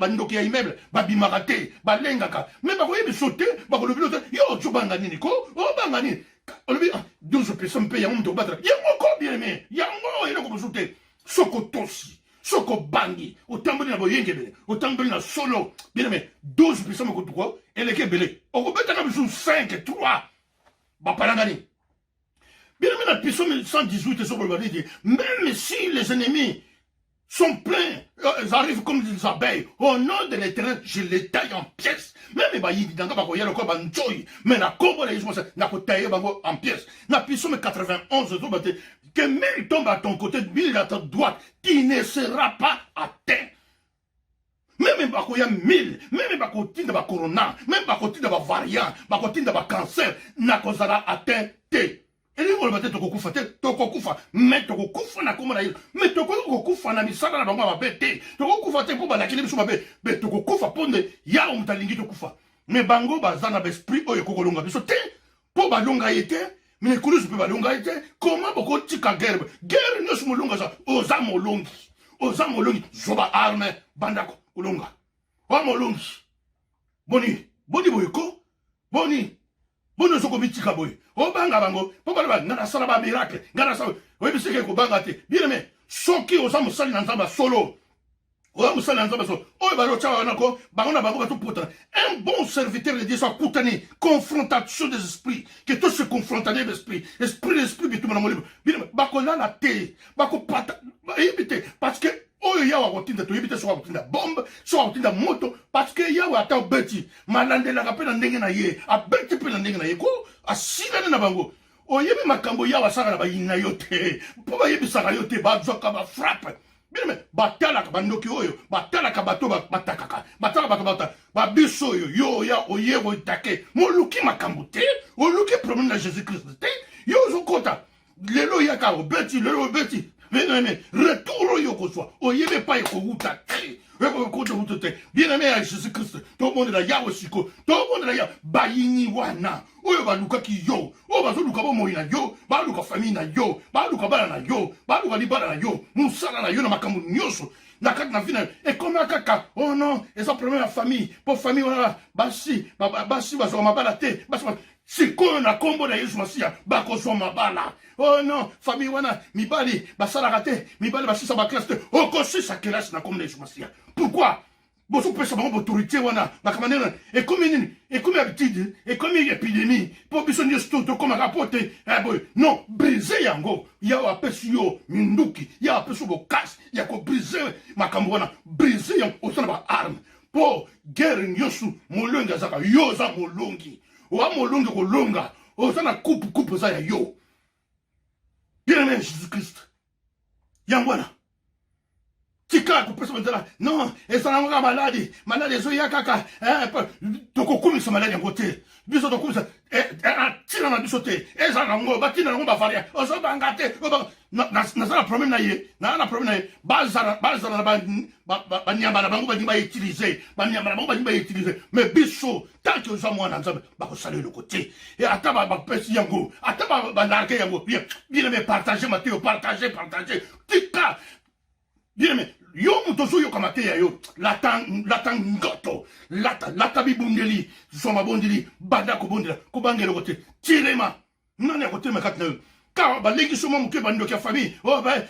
bandoki ya immeuble babimaka te, balengaka. Me bakoyebi so te, bakolobi te: "Yo ozobanga nini ko? Obanga nini?" Olobi 12 personnes mpe yango moto obatela yango ko. Bien aimé, yango eloko mosusu te. Soko otosi, soko obangi, otamboli na boyengebele, otamboli na solo, bien aimé, 12 personnes mokotuko eleki ebele, okobetaka bisu 5 3, bapalangani. Bien aimé, na psaume 118 sokoloba nini? Même si les ennemis sont pleins, ils arrivent comme des abeilles, au nom de l'Éternel, je les taille en pièces. Même bayidi nanga bakoya lokola banzoi, mais na kombo na Yesu, nakotailler bango en pièces. Na psaume 91 ezoba te que 1000 tombent à ton côté, 1000 à ta droite, tu ne seras pas atteint. Même bakoya 1000, même bakotinda bacorona, même bakotinda bavariant, bakotinda bacancer, nakozala atteint te. Elingi koloba te tokokufa te. Tokokufa, me tokokufa na kombo na Yesu. Me tokoki kokufa na misala na bango ya mabe te. Tokokufa te mpo balakeli biso mabe, me tokokufa mpo nde Yawe moto alingi tokufa. Me bango baza na baesprit oyo ekokolonga biso te, mpo balonga ye te. Me ekulusu mpe balonga ye te. Koma bokotika guerre, guerre nyonso molonga aza. Oza molongi, oza molongi. Zoba arme, bandako kolonga, oa molongi. Boni boni boye ko boni. Boni ozo komitika boye? Obanga bango mpo baloba nga nasala ba miracle, nga nasala. Oyebisi ke kobanga te. Bien aimé, soki oza mosali na Nzambe ya solo, oza mosali na Nzambe ya solo, oyo balotya wana ko bango na bango batopotana. Un bon serviteur de Dieu so akutani confrontation des esprits, que to se confrontane l'esprit, esprit l'esprit bituma na molimo. Bien aimé, bakolala te, bakopata, bayebi te parce que oyo Yawe akotinda toyebi te soki akotinda bombe, soki akotinda moto, parce que Yawe ata obeti malandelaka mpe na ndenge na ye, abeti mpe na ndenge na ye ko asilani na bango. Oyebi makambo Yawe asalaka na bayini na yo te, mpo bayebisaka yo te, bazwaka bafrappe bien, batalaka bandoki oyo, batalaka bato batakaka, batalaka bato bata babiso oyo yo oya oye otake, moluki makambo te, oluki problème na Jésus Christ te, yo ozokota lelo oyaka obeti, lelo obeti bien-aimé, retour oyo okozwa oyebi epai ekowuta te, ekokota te. Bien-aimé ya Jésus Christ, tobondela Yawe siko, tobondela Yawe. Bayini wana oyo balukaki yo, oyo bazoluka bomoi na yo, baluka famille na yo, baluka bana na yo, baluka libala na yo, mosala na yo, na makambo nyonso na kati na vie na yo, ekoma kaka oh non, eza problème ya famille, mpo famille wana basi basi bazwaka mabala te, basi. Sikoyo na nkombo na Yesu Masiya bakozwa mabala. Oh non, famille wana mibali basalaka te, mibali basisa baklasse te, okosisa kelasi na nkombo na Yesu Masiya. Pourquoi bozopesa bango autorité wana? Makambo ndenge ekomi nini? Ekomi habitude, ekomi épidémie, mpo biso nyonso to tokomaka mpo te boye. Non, brise yango. Yawe apesi yo minduki, Yawe apesi yo bokasi ya kobrise makambo wana. Brise yango, oza na baarme mpo guerre nyonso. Molongi azaka yo, oza molongi, oa molongi kolonga, oza na coupe, coupe eza ya yo, bien-aimé Jésus Christ. Yango wana tika kopesa banzela. Non, ezala kaka maladi, maladi ezoya kaka, tokokumisa maladi yango te. Biso tokumisa ntina na biso te, ezala nango batina nango bavaria. Ozobanga te, naza na problème na ye, naza na problème na ye. Bazala na banyama na bango, balingi bautilize banyama na bango, balingi bautilize. Mais biso, tant que oza mwana Nzambe, bakosala eloko te. Ata bapesi yango, ata balarge yango. Bien, bien aimé, partage mateyo, partage, partage. Tika, bien aimé, yo moto ozoyoka mateya, yo lata, lata ngoto, lata, lata bibundeli, zwa mabondeli, banda kobondela, kobanga eloko te. Tilema, nani akotelema kati na yo? Ka balengi so mwa moke, bandoki ya famille, oh, ba,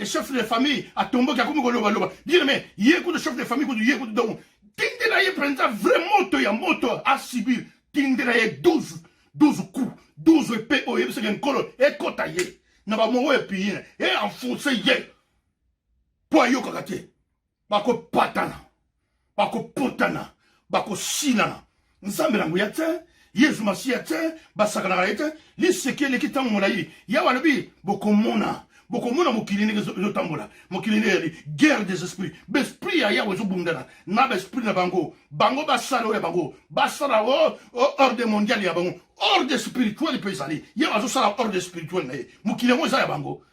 chef de famille atomboki, akomi kolobaloba. Bien aimé, ye kutu chef de famille kutu, ye kutu donc tindela ye mpenza vrai moto ya moto asubir, tindela ye 12 12 coups, 12 épée oyo oyebisaki Nkolo ekota ye na bamongo epiyine, e enfonce ye mpo ayokaka te. Bakopatana, bakopotana, bakosilana. Nzambe na nguya te, Yesu Masiya te, basakanaka ye te. Liseki eleki ntango molai. Yawe alobi bokomona, bokomona mokili ndenge ezotambola. Mokili nde eyali guerre des esprits, baesprit ya Yawe ezobundana na baesprit na bango. Bango basala oyo ya bango, basala ordre mondial ya bango, ordre spirituel mpe ezali. Yawe azosala ordre spirituel na ye. Mokili yango eza ya bango,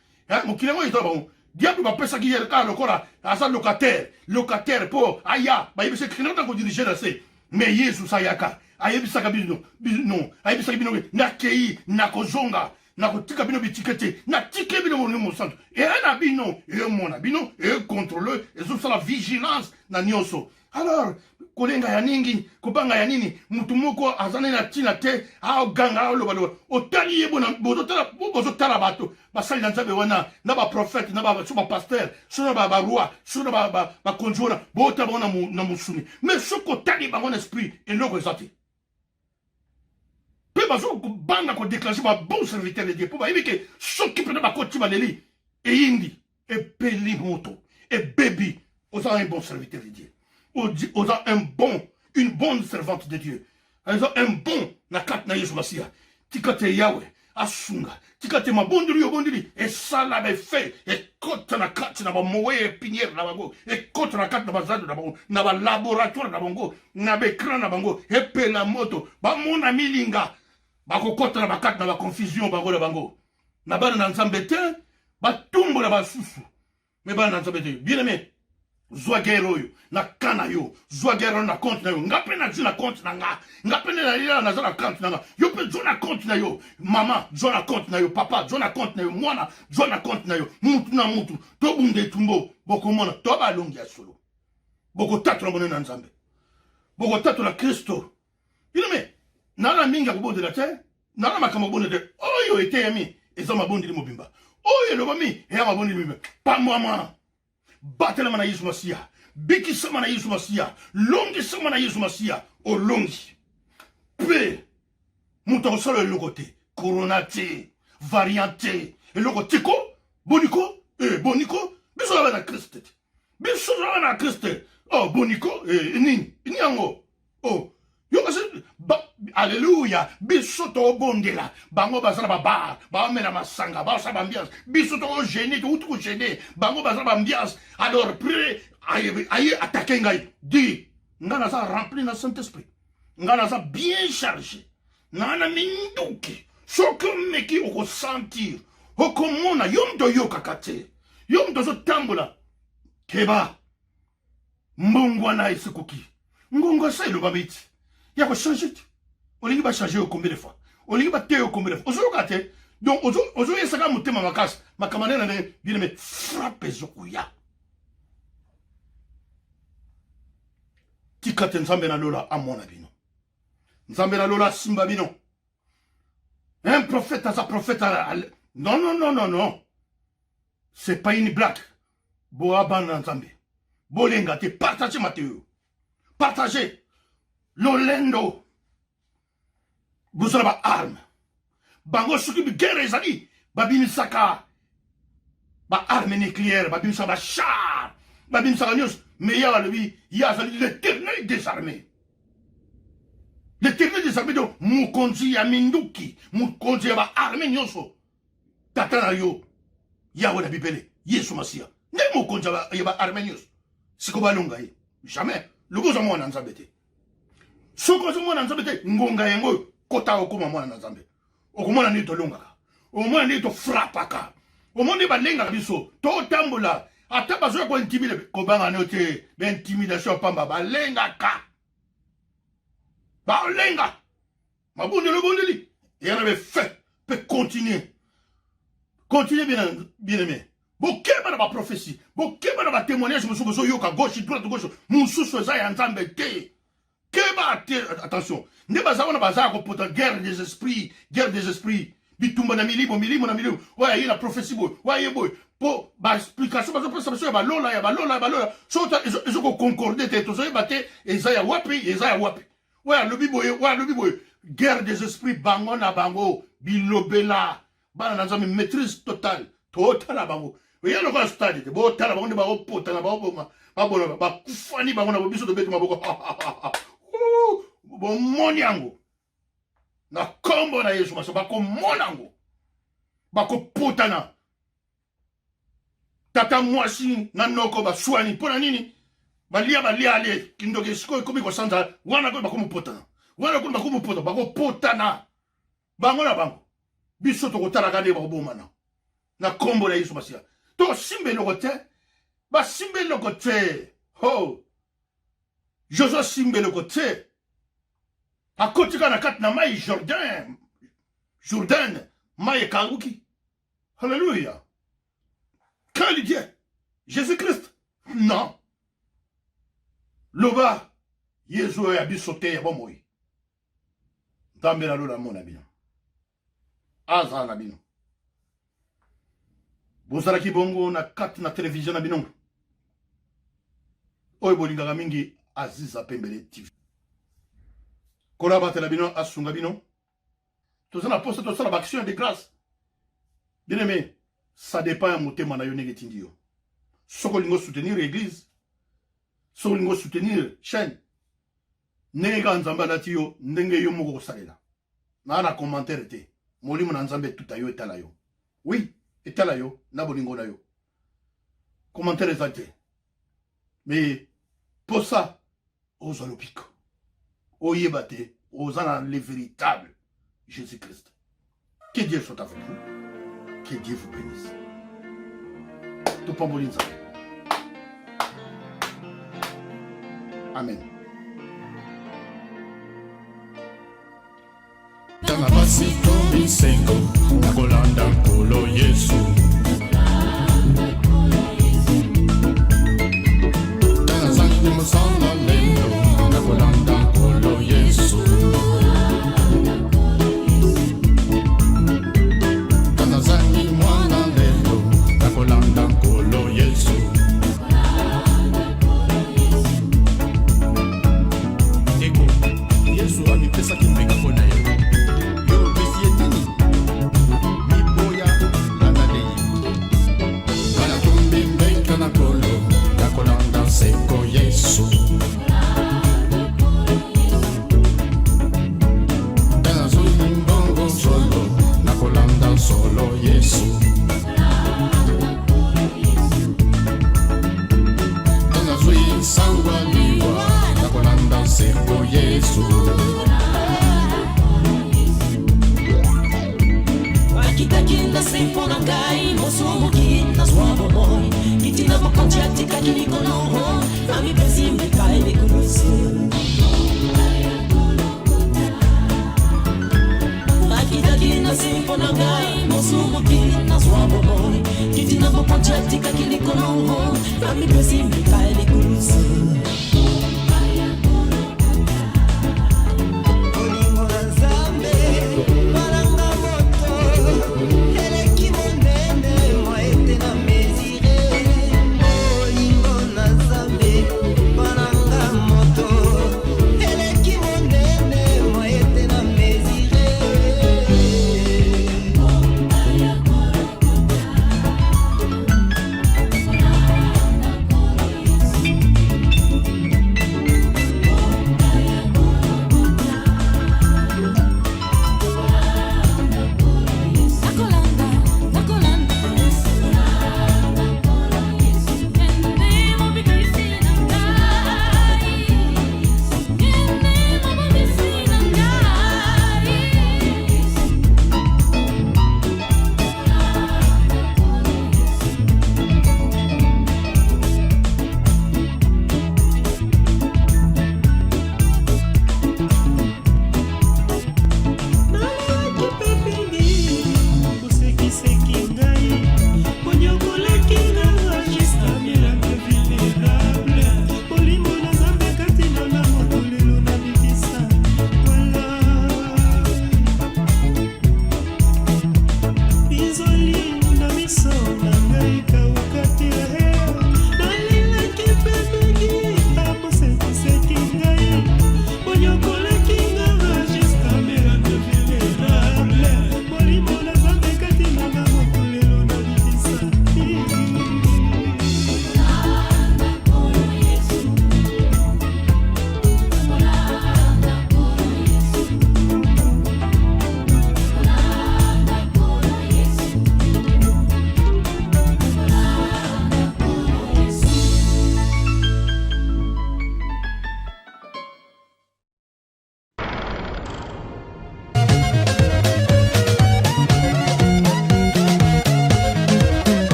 mokili yango eza ya bango. Diable bapesaki ye kaka lokola aza locataire, locataire mpo aya bayebisa kende kota kodirige na se. Mais Yesu ayaka, ayebisaka bino, bino ayebisaki bino: nakei, nakozonga, nakotika bino bitike te, natike bino Molimo Mosantu eya na bino, eyomona bino, econtrôle, ezosala vigilance na nyonso. Alors kolenga ya ningi, kobanga ya nini? Mutu moko aza nani na ntina te, aoganga, aolobaloba, otali ye, bozotala bato basali na Nzambe wana, na baprofete, na so bapasteur, so na baroi, so na bakonzi wana, botala bango na mosuni. Mais soki otali bango na esprit, eloko eza te. Mpe bazobanga kodéclenche babon serviteur de Dieu, mpo bayebi ke soki mpena bakoti, baleli, eyindi, epeli moto, ebebi. Oza un bon serviteur de Dieu, oza un bon, une bonne servante de Dieu, oza un bon na kati na Yesu Masiya. Tika te Yawe asunga, tika te mabondeli oyo obondeli esala baeffet, ekota na kati na bamoye épinière na bango, ekota na kati na bazando na bango, na balaboratoire na bango, na baécran na bango, epela moto, bamona milinga, bakokota na bakati na baconfusion bango na bango, na bana na Nzambe te, batumbola basusu, mais bana na Nzambe te. Bien aimé, zwa guerre oyo na ka na yo, zwa guerre oyo na compte na yo. Nga mpe nazwi na compte na nga, nga mpe nde nalela, naza na compte na nga. Yo mpe zwa na compte na yo. Mama, zwa na compte na yo. Papa, zwa na compte na yo. Mwana, zwa na compte na yo. Mutu na mutu, tobunda etumbo, bokomona to balongi ya solo, bokotatola monene na Nzambe, bokotatola Kristo. Bien aimé. Nana mingi ya kobondela te, nana makambo ya kobondela te. Oyo eteyami eza mabondeli mobimba, oyo elobami eya mabondeli mobimba. Pambwama, batelama na Yesu Masiya, bikisama na Yesu Masiya, longisama na Yesu Masiya, olongi. Mpe moto akosala eloko te, corona te, variant te, eloko te ko, boniko, eh, boniko, biso na bana Christ te. Biso na bana Christ te. Oh, boniko, eh, nini, nini yango? Oh, yo kasi alleluya, biso tobondela bango baza na babar, baomela masanga, baosala baambiance, biso togene, touti kogene, bango baza na baambiance. Alors pre aye, aye atake ngai di ngai naza rempli na Saint Esprit, ngai naza bien chargé, naa na minduki. Soki omeki okosentir, okomona yo moto oyokaka te, yo moto ozotambola, keba. Mbongwana esikoki ngonga sa elobami ti ya kochange te. Olingi bachange yo combien de fois, olingi bateya yo combien de fois, ozoyoka te. Donc ozoyesaka motema makasi, makambo nde na ndenge bien aimé, frappe ezokoya. Tika te Nzambe na lola amona bino, Nzambe na lola asimba bino. Un prophète aza prophète, non, non, non, non, non, c'est pas une blague. Boa bana na Nzambe, bolenga te, partage mateyo, partage lolendo, bozala ba arme bango. Soki guerre ezali, babimisaka ba arme nucléaire, babimisaka ba char, babimisaka nyonso. Mais ye alobi ye azali l'éternel des armées, l'éternel des armées. Donc mokonzi ya minduki, mokonzi ya ba arme nyonso, tata na yo Yawe na bibele Yesu Masiya nde mokonzi ya ba arme nyonso. Siko balonga ye jamais. Lobi oza mwana Nzambe te, soki oza mwana Nzambe te, ngonga yango oyo kota okoma mwana na Nzambe. Okomona ndenge tolongaka, okomona ndenge tofrapaka, omona ndenge balengaka biso totambola. Ata bazoya kointimide, kobanga no te, baintimidation ya pamba. Balengaka, balenga mabondeli, obondeli eya na befe mpe continue, continue. Bien, bien aimé, bokeba na baprophétie, bokeba na batémoignage mosusu bozoyoka gauche, droite, gauche, mosusu eza ya Nzambe te. Keba te, attention. Nde baza wana, baza ya kopota guerre des esprits, guerre des esprits, bitumba na milimo, milimo na milimo. Oyo aye na prophétie boye, oyo aye boye, mpo baexplication bazopesa biso ya balola, ya balola, ya balola, soki ezokoconcorde te, tozoyeba te eza ya wapi, eza ya wapi. Oyo alobi boye, oyo alobi boye, guerre des esprits, bango na bango bilobela. Bana na Nzambe, maîtrise totale. Totala bango oye lokola stade te, botala bango nde bakopotana, bakoboma, babona bakufani bango na biso, tobeti maboko. Bomoni yango na nkombo na Yesu Masiya, bakomona yango, bakopotana. Tata mwasi na noko baswani mpo na nini? Balia, balia, ale kindoki. Sikoyo ekomi kosanza wana, koyo bakomopotana wana, koyo bakomopota, bakopotana bango na bango. Biso tokotalaka nde bakobomana na nkombo na Yesu Masiya. Tosimba eloko te, basimba eloko te. Ho Josue asimba eloko te, akotika na kati na mai Jordan, Jourdain, mai ekanguki. Alléluia. Quel Dieu? Jésus-Christ? Non. Loba, Yesu oyo ya biso te ya bomoi. Nzambe na lola amona bino. Azala na bino. Bozalaki bongo na kati na televizio na bino oyo bolingaka mingi, Aziza Pembele TV. Kola abatela bino, asunga bino. Toza na posa tosala ba action de grâce. Bien aimé, ça dépend ya motema na yo ndenge etindi yo. Soki olingi soutenir église, soki olingi soutenir chaîne, ndenge kaka Nzambe alati yo, ndenge yo moko kosalela. Naa na commentaire te, molimo na Nzambe etuta yo, etala yo. Oui, etala yo na bolingo na yo. Commentaire eza te. Mais posa ozwa lobiko, oyeba te oza na le véritable Jésus-Christ. Que Dieu soit avec vous, que Dieu vous bénisse. Topamboli Nzambe. Amen. Tanga pasi to bisengo, nakolanda Nkolo Yesu. Tanga nazangi mosala lelo, nakolanda Nkolo Yesu. Atikaki likolo, namipesi.